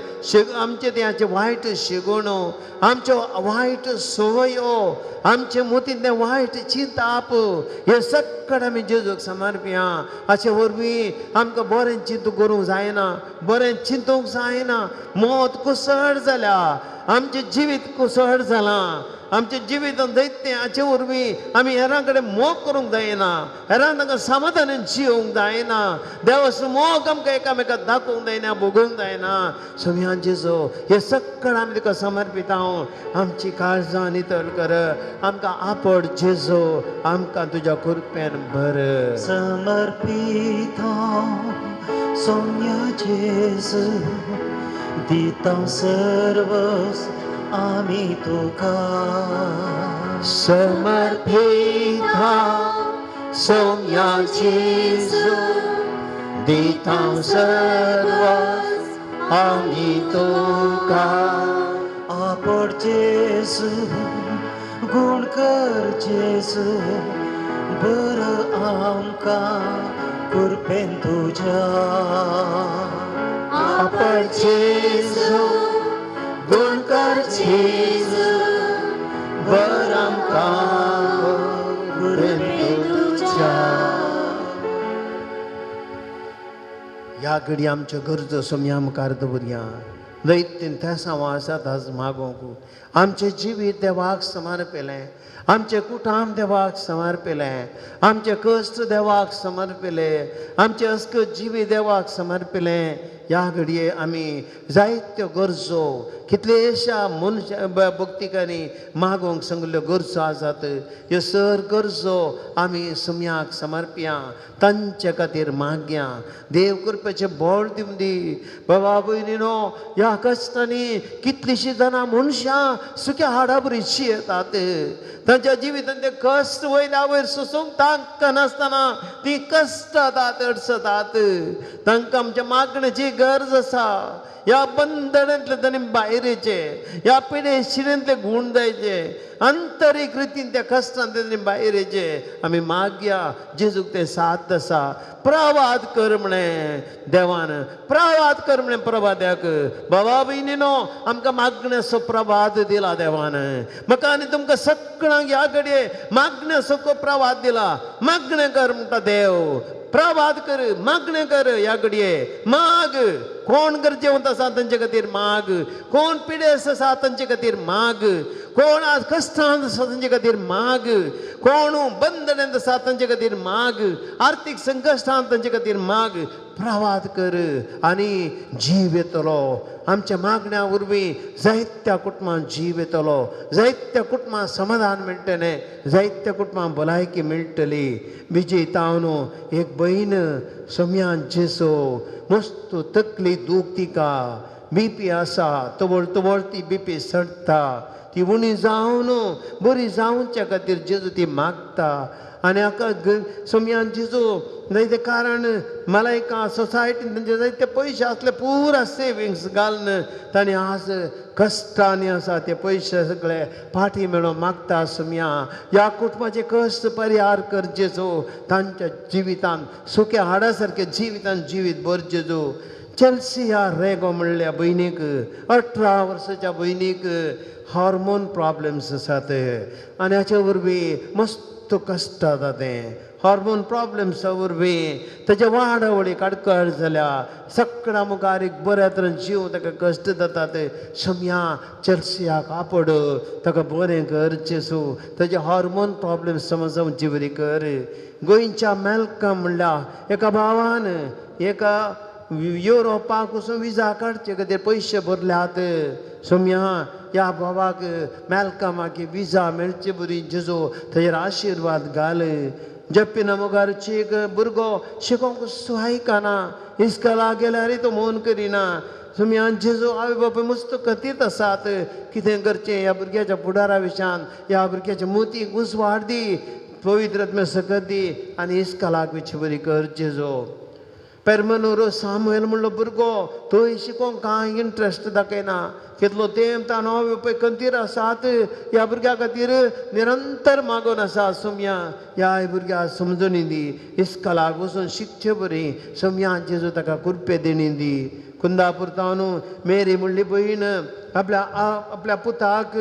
आमचे ते हाचे वायट शिगोणो आमच्यो वायट संवयो आमचे मोतींतलें वायट चिंताप हे सगळें आमी जेजूक समर्पया. हाचे वरवीं आमकां बरें चिंतूंक करूंक जायना, बरें चिंतूंक जायना. मौत कुसळ जाल्या, आमचें जिवीत कुसळ जालां, आमचें जिवीत दैत्य हाचे वरवीं आमी हेरां कडेन मोग करूंक जायना, हेरां तांकां समाधानान जियोवंक जायना, देवाचो मोग आमकां एकामेकाक दाखोवंक जायना, भोगोवंक जायना. सोम्यान जेजू हे सगळें आमी तुका समर्पिता. आमची काळजां नितळ कर, आमकां आपड जेजू, आमकां तुज्या कृपेन भर. समर्पिता सोम्या जेजू दिता सर्वस आमी तुका. समर्पिता सोम्या जेजू दिता सर्वस आमी तुका. आपड जेजू गुण कर जेजू बर आमकां कृपेन तुज्या. आपड जेजू गुण कर जेजू बर आमकां कृपेन तुज्या. ह्या घडी आमच्यो गरजो सोम्या मुखार दवरया. दैत्य तेसांव आसात आज मागोवंक. आमचें जिवीत देवाक समर्पिलें, आमचें कुटाम देवाक समर्पिलें, आमचें कश्ट देवाक समर्पिलें, आमचें अस्कत जिवीत देवाक समर्पिलें. ह्या घडये आमी जायत्यो गरजो कितलेश्या मनशा भक्तिकांनी मागोवंक सांगिल्ल्यो गरजो आसात. ह्यो सर गरजो आमी सुम्याक समर्पया, तांचे खातीर मागया. देव कृपेचें बळ दिवं दी. बाबा भयणीनो, ह्या कश्टांनी कितलींशीं जाणां मनशां सुक्या हाडा बरी जियेतात. तांच्या जिवितांत ते कश्ट वयल्या वयर सोसूंक तांकनासतना ती कश्टातात, अडचतात. तांकां आमच्या मागण्याची गरज आसा. ह्या बंधनांतले तांणी भायर येचें, ह्या पिडे शिरेंतले गूण जायचे, आंतरीक रितीन त्या कश्टान तांणी भायर येचें. आमी मागया जेजूक तें साथ आसा. प्रवाद कर म्हळें देवान, प्रवाद कर म्हळें प्रवाद्याक. बाबा भयणीनो, आमकां मागण्याचो प्रवाद दिला देवान. म्हाका आनी तुमकां सगळ्यांक ह्या घडये मागण्याचो प्रवाद दिला. मागणें कर म्हणटा देव, प्रवाद कर, मागणें कर. ह्या घडये माग. कोण गरजेवंत आसा तांचे खातीर माग, कोण पिडेस्त आसा तांचे खातीर माग, कोण आज कश्टांत आसा तांचे खातीर माग, कोण बंधनांत आसा तांचे खातीर माग, आर्थीक संकश्टांत तांचे खातीर माग. प्रवाद कर आनी जीव येतलो. आमच्या मागण्या वरवीं जायत्या कुटुंबांत जीव येतलो, जायत्या कुटुंबांत समाधान मेळटलें, जायत्या कुटुंबांत भलायकी मेळटली. विजय एक भयण सोम्यान जेसो मस्त तकली दूख तिका, बीपी आसा, तवळ तवळ ती बीपी सडटा, ती उणी जावन बरी जावच्या खातीर जेजू ती मागता. आनी हाका सोम्यान जेजू जायते कारण मलायका सोसायटीन तांचे जायते पयशे आसले पुरा सेविंग्स घालून तांणी आज कश्टांनी आसा ते पयशे सगळे फाटी मेळोवन मागता. सोम्या ह्या कुटुंबाचे कश्ट परिहार कर जेजू, तांच्या जिवितान सुक्या हाडा सारकें जिवितान जिवीत भर जेजू. चेल्सिया रेगो म्हणल्या भयणीक 18 वर्साच्या भयणीक हार्मोन प्रॉब्लम्स आसात आनी हाचे वरवीं मस्त कश्ट जाता तें हार्मोन प्रॉब्लम्सा वरवीं ताच्या वाडावळीक अडकळ जाल्या सगळ्या मुखार एक बऱ्या तरेन जीव ताका कश्ट जातात सम्या चेल्सियाक आपड ताका बरें कर जेजू ताजे हार्मोन प्रॉब्लम्स समजावची बरी कर. गोंयच्या मेलकम म्हणल्या एका भावान एका युरोपाक वचून विजा काडचे खातीर पयशे भरल्यात सोम्या ह्या बाबाक मेलकमाक विजा मेळचे बरी जेजू ताजेर आशिर्वाद घाल. जप्पिना मुखारची एक भुरगो शिकोंक सुहायकना इस्कला गेल्यार तो मोन करिना सोम्या जेजू आवय बापूय मस्त कथीत आसात कितें करचें ह्या भुरग्याच्या फुडारा विशयान ह्या भुरग्याच्या मोतीक उजवाड दी पवित्र आत्म्या सकत दी आनी इस्कलाक विची बरी कर जेजू. पेरमनूर सामुएल म्हणलो भुरगो थंय शिकोंक कांय इंट्रस्ट दाखयना कितलो तेंप ताणो पळय खंतीर आसात ह्या भुरग्या खातीर निरंतर मागून आसा सोम्या ह्या भुरग्या समजून दी इस्कलाक वचून शिकचे बरी सोम्या जेजू ताका कुरपे देणी दी. कुंदापूर तावन मेरी म्हणली भयण आपल्या आपल्या पुताक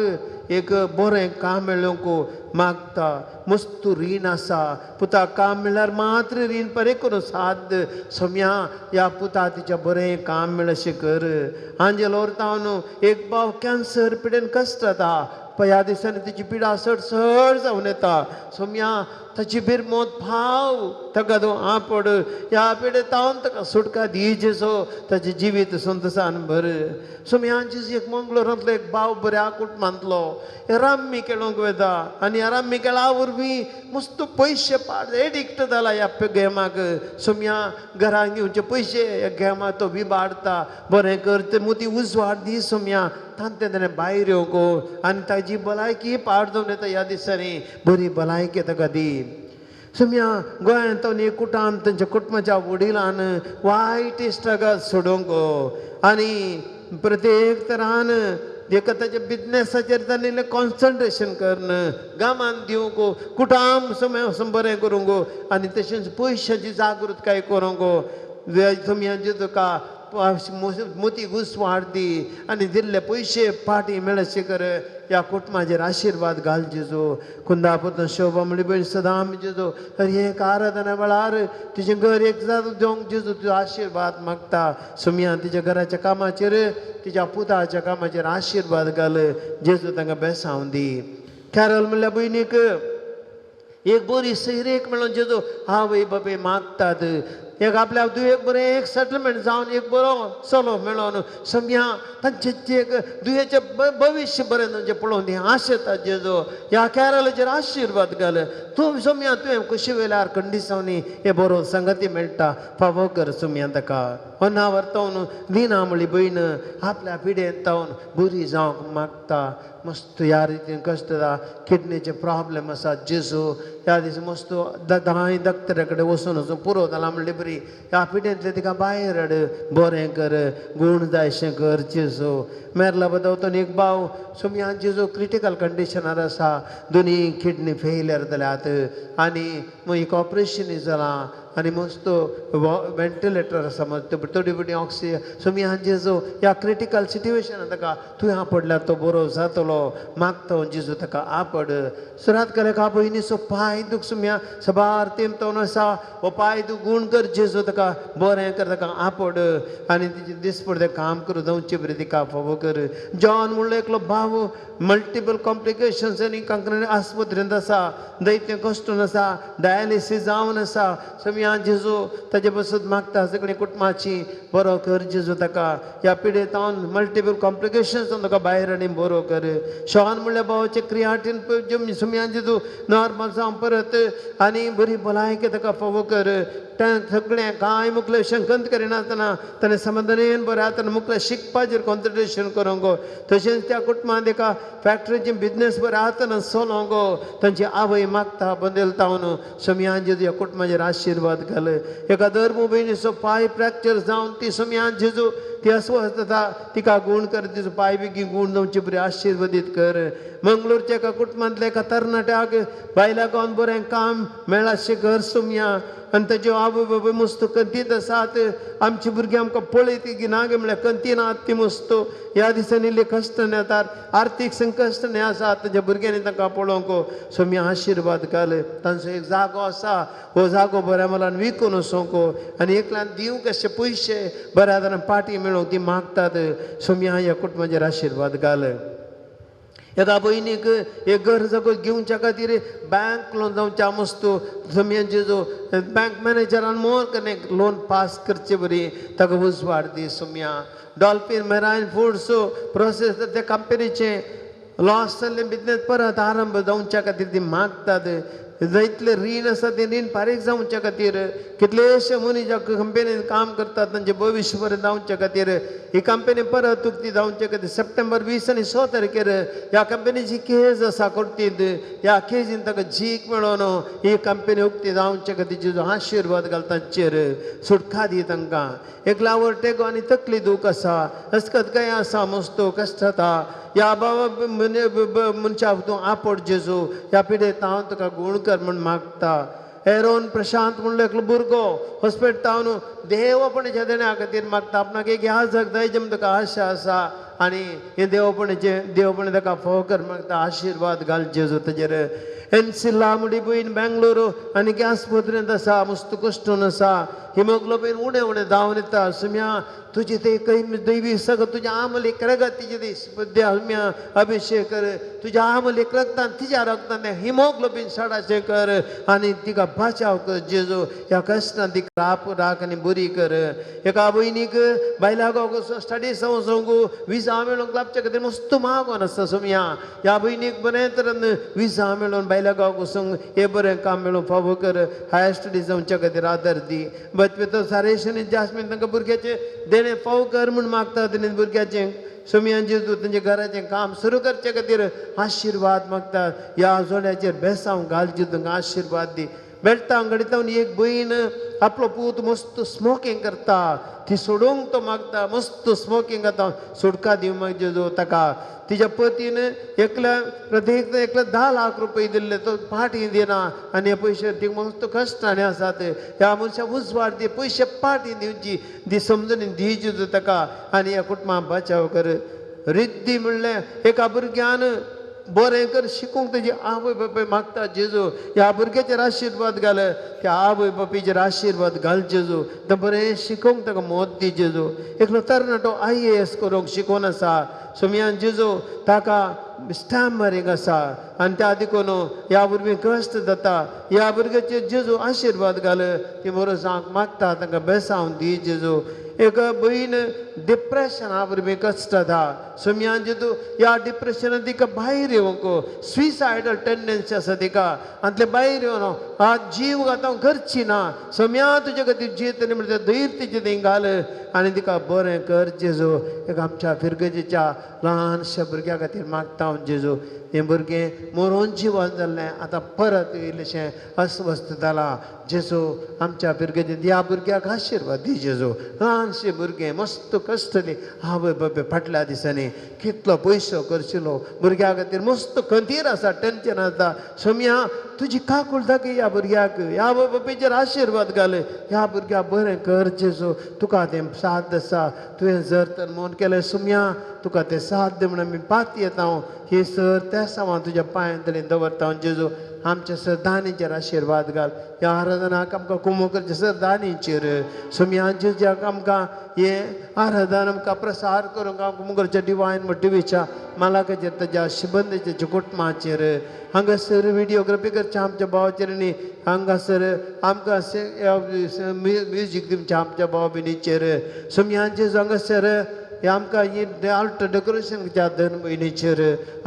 एक बरें काम मेळोवंक मागता मस्त रीण आसा पुताक काम मेळ्ळ्यार मात्र रीण परे करून साद सोम्या ह्या पुता तिच्या बरें काम मेळशें कर. आंजेलोर तावन एक भाव कॅन्सर पिडेन कश्ट जाता पळय ह्या दिसांनी तिची पिडा चड चड जावन येता सोम्या ताची बिरमोत भाव ताका तूं आपड ह्या पिडे तावन ताका सुटका दी जेजो ताचें जिवीत संतोसान भर. सोम्या जेजू एक मंगळुरांतलो एक भाव बऱ्या कुटुंबांतलो राम्मी खेळोंक वता आनी ह्या राम्मी खेळा वरवीं मस्त पयशे पाड एडिक्ट जाला ह्या गेमाक सोम्या घरांत घेवचे पयशे ह्या गेमाक तो विबाडता बरें कर ते मोती उजवाड दी सोम्या तांतें ताणें भायर येवंक आनी ताजी भलायकी पाड जावन येता ह्या दिसांनी बरी भलायकी ताका दी. सोम्या गोंयांत तो एक कुटाम तांच्या कुटुंबाच्या वडिलान वायट इश्टागत सोडोवंक आनी प्रत्येक तरान एका ताच्या बिजनेसाचेर ताणें कॉन्सन्ट्रेशन करून गामान दिवंक कुटाम समय बरें करूंक आनी तशेंच पयशांची जागृतकाय करूंक सोम्याची तुका मोती घुसवाड दी आनी दिल्ले पयशे फाटीं मेळशे कर ह्या कुटुंबाचेर आशिर्वाद घाल जेजू. कुंदापूर शोभा म्हणली भयण सदां जेजू हर एक आराधना वेळार तिचें घर एक जावंक जेजू तुजो आशिर्वाद मागता सोम्या तिच्या घराच्या कामाचेर तिच्या पुताच्या कामाचेर आशिर्वाद घाल जेजू तांकां बेसांव दी. कॅरल म्हणल्या भयणीक एक बरी सैरेक मेळोन जेजू आवय बापूय मागतात एक आपल्या दुयेक बरें एक सेटलमेंट जावन एक बरो चलो मेळोन सोम्या तांचे एक दुयेचें भविश्य बरें तांचें पळोवन ती आशेता जेजू ह्या कॅरलाचेर आशिर्वाद घाल तूं सोम्या तुवें कुशी वेल्यार कंडिसांनी हे बरो संगती मेळटा फावो कर सोम्या ताका. होनावर तावन दिना म्हणली भयण आपल्या पिडेन तावन बरी जावंक मागता मस्त ह्या रितीन कश्ट जाता किडनीचे प्रॉब्लम आसा जेजू ह्या दीस मस्त दांय डॉक्टरा कडेन वचून वचून पुरो जाला म्हणली बरी ह्या पिडेंतलें तिका भायर हाड बरें कर गूण जायशें कर जेजू. मेरला बदवतून एक भाव सोम्या जेजू क्रिटिकल कंडिशनार आसा दोनी किडनी फेलियर जाल्यात आनी मागीर एक ऑपरेशन जालां आनी मस्त वेंटिलेटर आसा मस्त थोडी थोडी ऑक्सिजन सोम्या जेजू ह्या क्रिटिकल सिट्युएशनान ताका तुवें आपडल्यार तो बरो जातलो मागता जेजू ताका आपड. सुरात केले का भयणीचो पांय दूख सोम्या सबार तेंप तावन आसा हो पांय दूख गूण कर जेजू ताका बरें कर ताका आपड आनी तिचे दिसपडतें काम करूं जावचे बरी तिका फावो कर. जॉन म्हणलो एकलो भाव मल्टिपल कॉम्प्लिकेशन्स आनी कांक्रांनी आस्पत्रेंत आसा दैत्य कश्टून आसा डायलिसीस जावन आसा सोम्या जेजू ताजे बसून मागता सगळीं कुटुंबाची बरो कर जेजू ताका ह्या पिडेतावन मल्टिपल कॉम्प्लिकेशन्स ताका भायर आनी बरो कर. शॉन म्हणल्या भावाचें क्रियाटीन सोम्या जेजू नॉर्मल जावन परत आनी बरी भलायकी ताका फावो कर. सगळें कांय मुखलें शंकंत करिनासतना ताणें समाधानेन बरें आतां मुखलें शिकपाचेर कॉन्सन्ट्रेशन करूंक तशेंच त्या कुटुंबांत एका फॅक्टरीचे बिजनेस बरें आतां चलोवंक तांची आवय मागता बंदेल तावन सोम्या जेजू ह्या कुटुंबाचेर आशिर्वाद घाल. एका धर्म भयणीचो पांय फ्रॅक्चर जावन ती सोम्या जेजू ती अस्वस्थ जाता तिका गूण कर तिचो पांय बेगीन गूण जावचे बरी आशिर्वादीत कर. मंगळूरच्या एका कुटुंबांतल्या एका तरणाट्याक बायल्या गांवान बरें काम मेळाशें घर सोम्या आनी ताज्यो आवय बापूय मस्त कथीत आसात आमची भुरगीं आमकां पळयती की ना गे म्हळ्यार कंतीन ती मस्तो ह्या दिसांनी इल्ले कश्ट येतात आर्थीक संकश्ट आसा तांच्या भुरग्यांनी तांकां पळोवंक स्वामी आशिर्वाद घाल तांचो एक जागो आसा हो जागो बऱ्या मोलान विकून वचोंक आनी एकल्यान दिवंक अशे पयशे बऱ्या तरान पाटी मेळोवंक ती मागतात स्वामी ह्या कुटुंबाचेर आशिर्वाद घाल एका भयणीक एक घर जागो घेवच्या खातीर बँक लोन जावच्या मस्तू जमयांचे जो बँक मॅनेजरान मोर कने लोन पास करचे बरी ताका उजवाड दी सुम्या डॉल्फीन मेरायन फूड्स प्रोसेस त्या कंपनीचें लॉस जाल्लें बिजनेस परत आरंभ जावच्या खातीर ती मागतात जायतले रीण आसा तें रीण फारीक जावच्या खातीर कितलेशे मनीस ज्या कंपनीन काम करतात तांचें भविश्य बरें जावच्या खातीर ही कंपनी परत उक्ती जावच्या खातीर सप्टेंबर 20 आनी 6 तारखेर ह्या कंपनीची केज आसा कोर्तींत ह्या केजीन ताका जीक मेळोन ही कंपनी उक्ती जावच्या खातीर जेजू आशिर्वाद घाल तांचेर सुटका दी तांकां एकला वरटेको आनी तकली दूख आसा अस्कत काय आसा मस्तो कश्ट जाता ह्या बाबा मनशा तूं आपड जेजू ह्या पिडेत हांव तुका गूण कर म्हूण मागता एरोन प्रशांत म्हणलो एकलो भुरगो हॉस्पिटल देवपणाच्या देण्या खातीर मागता आपणाक एक ह्या जगदाय जेम तुका आशा आसा आनी हें देवपणाचें देवपण ताका फोव कर मागता आशिर्वाद घाल जेजू ताजेर एनसिला मुडी भयण बेंगलोर आनी आस्पत्रेंत आसा मस्त कश्टून आसा हिमोग्लोबीन उणें उणें धांवन येता सुम्या तुजे ते कै दैवी सगळं तुज्या आमलेक रगत तिजे ते अभिषेक कर तुज्या आमलेक रगतान तिज्या रगतान हिमोग्लोबीन सडाचें कर आनी तिका बचाव कर जेजू ह्या कश्टान तिका राप राख आनी बरी कर एका भयणीक बायला गांव स्टडीज वचोंक विजा मेळोवंक लागच्या खातीर मस्त मागोन आसता सुम्या ह्या भयणीक बरें तरेन विजा मेळोवन बायला गांवाक वचूंक हें बरें काम मेळोवंक फावो कर हायर स्टडीज जावच्या खातीर आदार दी बचपेतो सारेश आनी जास्मीन तांकां भुरग्याचें देणें फाव कर म्हूण मागता तेणी भुरग्याचें सोमयान जेजू तेंच्या घराचें काम सुरू करचे खातीर आशिर्वाद मागतात ह्या जोड्याचेर बेसांव घालचें तांकां आशिर्वाद दी बेळटा घडितावन एक भयण आपलो पूत मस्त स्मोकींग करता ती सोडूंक तो मागता मस्त स्मोकींग करता सुटका दिवंक मागीर जेजू ताका तिच्या पतीन एकल्या प्रत्येक एकल्या 10 लाख रुपये दिल्ले तो पाटी दिना आनी हे पयशे ती मस्त कश्टांनी आसात ह्या मनशाक उजवाड दी पयशे पाटी दिवची ती समजून दी जेजू ताका आनी ह्या कुटुंबाक बचाव कर रिद्धी म्हणलें एका भुरग्यान बरें कर शिकूंक तेजी आवय बापूय मागता जेजू ह्या भुरग्याचेर आशिर्वाद घाल त्या आवय बापायचेर आशिर्वाद घाल जेजू तो बरें शिकोवंक ताका मोत दी जेजू एकलो तरणाटो IAS करूंक शिकोवन आसा सोमयान जेजू ताका स्टॅमरींग आसा आनी त्या देखून ह्या भुरगीं कश्ट जाता ह्या भुरग्याचेर जेजू आशिर्वाद घाल ती बरो मागता तांकां बेसांव दी जेजू एक भयण डिप्रेशना वरवीं कश्ट जाता सोमयान जेजू ह्या डिप्रेशनान तिका भायर येवंक सुसायडल टेंडन्सी आसा तिका आनी भायर येवन हा जीव आतां करची ना सोमया तुजे खातीर जियेतली म्हणटा धैर्य तिजें थंय घाल आनी तिका बरें कर जेजू एक आमच्या फिरगजेच्या ल्हानशा भुरग्या खातीर मागता हांव जेजू हें भुरगें मरोन जिवन जाल्लें आतां परत इल्लेशें अस्वस्थ जालां जेजू आमच्या फिरगजेंत ह्या भुरग्याक आशिर्वाद दी जेजू ल्हानशें भुरगें मस्त कश्टली आवय बापूय फाटल्या दिसांनी कितलो पयसो करशिलो भुरग्या खातीर मस्त खंतीर आसा टेंशन आसा सोमया तुजी काकूळ दाखय ह्या भुरग्याक ह्या आवय बापायचेर आशिर्वाद घाल ह्या भुरग्याक बरें कर जेजू तुका तें साथ आसा तुवें जर तर मोन केलें सोमया तुका तें साथ दी म्हण आमी पात येता हांव ही सर त्या सामान तुज्या पांयां तरेन दवरता हांव जेजू आमच्या सरदानीचेर आशिर्वाद घाल ह्या आराधनाक आमकां कुमो करचें सरदानीचेर सोमया जेजूक आमकां हें आराधन आमकां प्रसार करूंक आमकां मुगरच्या डिवायन टिवीच्या मालाकाचेर ताज्या शिबंदेच्या कुटुंबाचेर हांगासर विडियोग्राफी करच्या आमच्या भावाचेर आनी हांगासर आमकां म्युजीक दिवच्या आमच्या भाव भयणीचेर सोमया जेजू हांगासर हे आमकां ही आल्ट डेकोरेशन करच्या धन भयणीचेर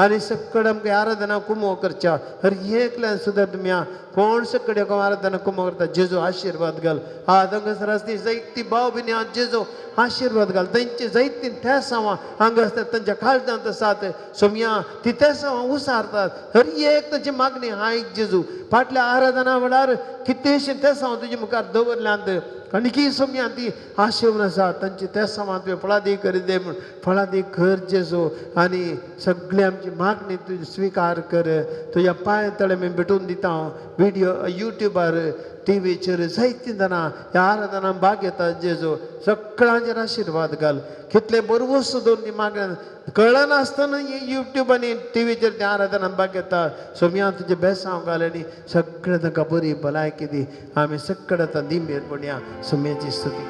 आनी सगळें आमकां आराधना कुमो करच्या हर एकल्यान सुद्दां तुमी कोण सगळे आराधना कुमो करता जेजू आशिर्वाद घाल आज हांगासर आसती जायती भाव भयणी आज जेजू आशिर्वाद घाल तांचे जायती तेसांवां हांगासर तांच्या काळजांत आसात सोमया ती तेसांवां उसारतात हर एक तांची मागणी आयक जेजू फाटल्या आराधना वेळार कितलेशे तेसांव तुजे मुखार दवरल्यांत आनी की सोमया ती आशेवन आसा तांची तेसांवां तुवें फळादी करी दे म्हूण फळादी कर जेजू आनी सगळी आमची मागणी तुजी स्विकार कर तुज्या पांय तळे आमी भेटून दिता हांव विडियो युट्यूबार टीव्हीचेर जायतीं जाणां ह्या आराधना भाग घेतात जेजू सगळ्यांचेर आशिर्वाद घाल. कितले बरवस दवरून ती मागण्या कळनासतना युट्यूब आनी टीव्हीचेर त्या आराधना भाग घेता. सोम्या तुजें बेसांव घाल आनी सगळें तांकां बरी भलायकी दी. आमी सगळें आतां दिंबेर पडया सोम्याची स्तुती.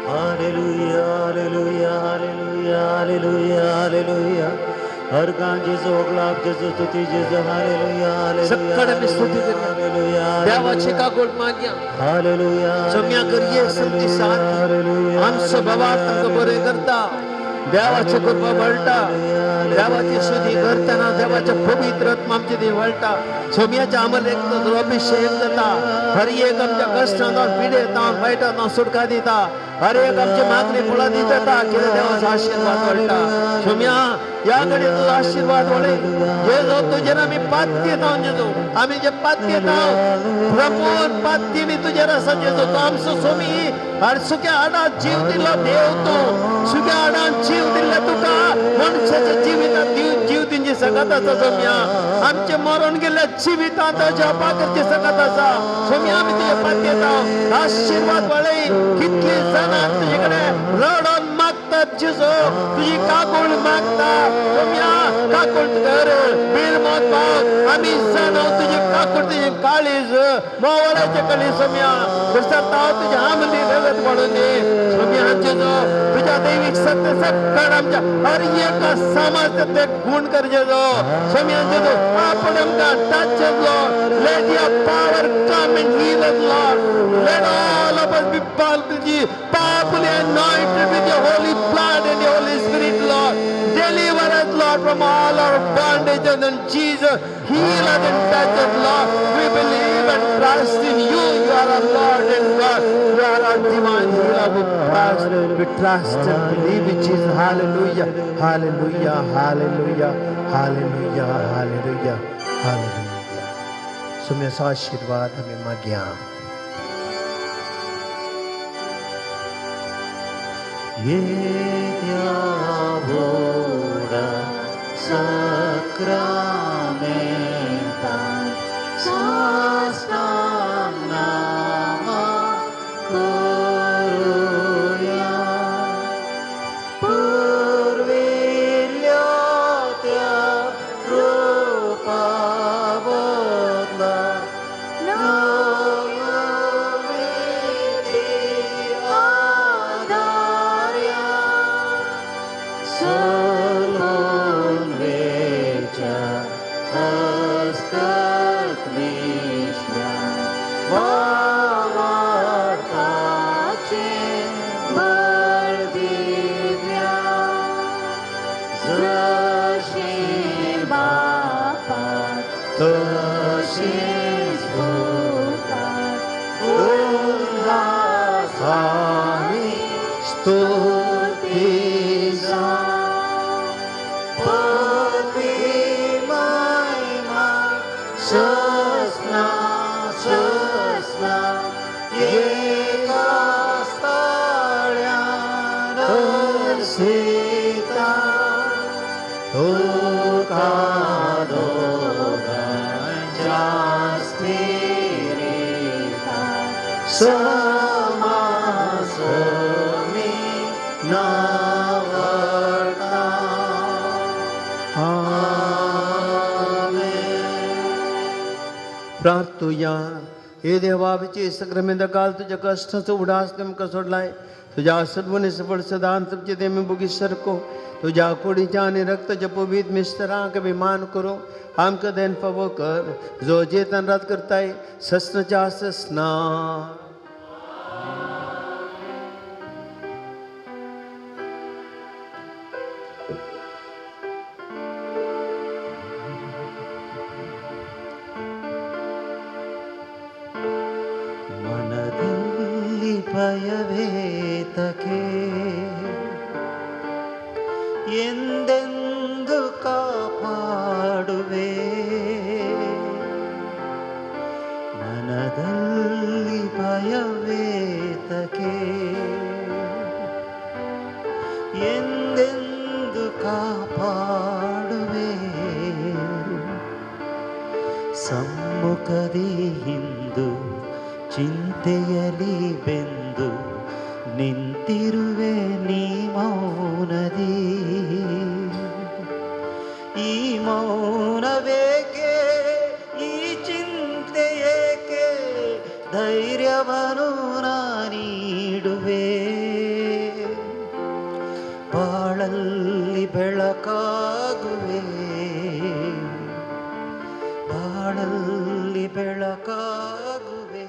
Hallelujah, hallelujah, hallelujah, hallelujah, hallelujah. हर गान जेजू ओगलाप जेजू स्तुती जेजू. हालेलुया, हालेलुया, सगळ्यांनी स्तुती करया. हालेलुया, देवाची काकूट मागया. हालेलुया. सोम्या करये संती साथ आमचो बाबा तुमकां बरें करता. देवाची कृपा वळटा. देवाची स्तुती करतना देवाचे पवित्र आत्मा आमचे ती वळटा. सोम्याच्या आमलेक अभिषेक जाता. हर एक आमच्या कश्टांत पिडेतां वायटांत सुटका दिता. हर एक आमची मागणी फुलां दिता. कितें देवाचो आशिर्वाद वळटा. सोम्या ह्या कडेन तुजो आशिर्वाद वळय जेजो. तुजेर आमी पातयेता जेजो. आमी जे पातयेता प्रभून पातयेनी तुजेर आसा जेजो. तो आमचो सोमी आनी सुक्या हाडान जीव दिलो देव तूं. सुक्या हाडान जीव दिल्ले तुका मनशाच्या जिवितांत जीव दिवची सकत आसा सोम्या. आमचें मरण गेल्ल्या जिवितांत जपा करची सकत आसा सोम्या. आमी तुजे पातयेता आशिर्वाद वळय. कितली जाणां तुजे कडेन रडोन मागतात जेजो. तुजी काकूळ मागता सोम्या. काकूळ कर बिरमत पाव आमी जाणो तुजी काकूळ तुजी काळीज मोवळाचे कळी सोम्या. ताव तुज्या आमली रगत पडून दी सोम्या जेजो. तुज्या दैवीक सत्य सगळं आमच्या हर एका समाज ते गुण कर जेजो सोम्या जेजो. आपण आमकां touch Lord. Let your power come and heal us Lord. Let all of us be powerfully anointed with your holy blood and your Holy Spirit, Lord. Deliver us, Lord, from all our bondages, and Jesus, heal us and touch us, Lord. We believe and trust in you. You are our Lord and God. You are our divine healer. We trust and believe in Jesus. Hallelujah, hallelujah, hallelujah, hallelujah, hallelujah, hallelujah. सुम्याचो आशिर्वाद आमी मागया. येत्या व्हडा साक्रामेंतांत साष्टांग नामा करुया. पुर्विल्ल्या त्या रुपा बदला नव्या विधी आदार्या. सलोन वेच्या हस्तक विश्व्या भावार्थाचे बळ दिव्या. जशी बापात तशीच पुतात उल्हासानी स्तुती जा. पती महिमा सस्ना सस्ना एका स्थाळ्यान सीता. तुका दोगांच्या स्पिरिता समासमी नावडता. आमेन. प्रार्थुया. हे देवा आमचे सक्रमेंत काल तुज्या कश्टाचो उडास तुमकां सोडलाय. तुज्या सद्गुणी सफळ सदां तुमचे देमी बुगी सरको. तुज्या कुडीच्या आनी रक्ताच्या पवित्र मिस्तरांक अभिमान करूं आमकां देन फावो कर. जो जेतन रात करताय सस्नाच्या सस्ना. ಮನದಲ್ಲಿ ಭಯವೇತಕೆ ಎಂದೆಂದು ಕಾಪಾಡುವೆ. ಮನದಲ್ಲಿ ಭಯವೇತಕೆ ಎಂದೆಂದು ಕಾಪಾಡುವೆ. ಸಮ್ಮುಖದಿ ಹಿಂದು ಚಿಂತೆಯಲಿ ಬೆಂದು ನಿಂತಿರುವೆ ನೀ ಮೌನದಿ. ಈ ಮೌನವೇಕೆ, ಈ ಚಿಂತೆ ಏಕೆ, ಧೈರ್ಯವನ್ನು ನಾ ನೀಡುವೆ. ಬಾಳಲ್ಲಿ ಬೆಳಕಾಗುವೆ, ಬಾಳಲ್ಲಿ ಬೆಳಕಾಗುವೆ.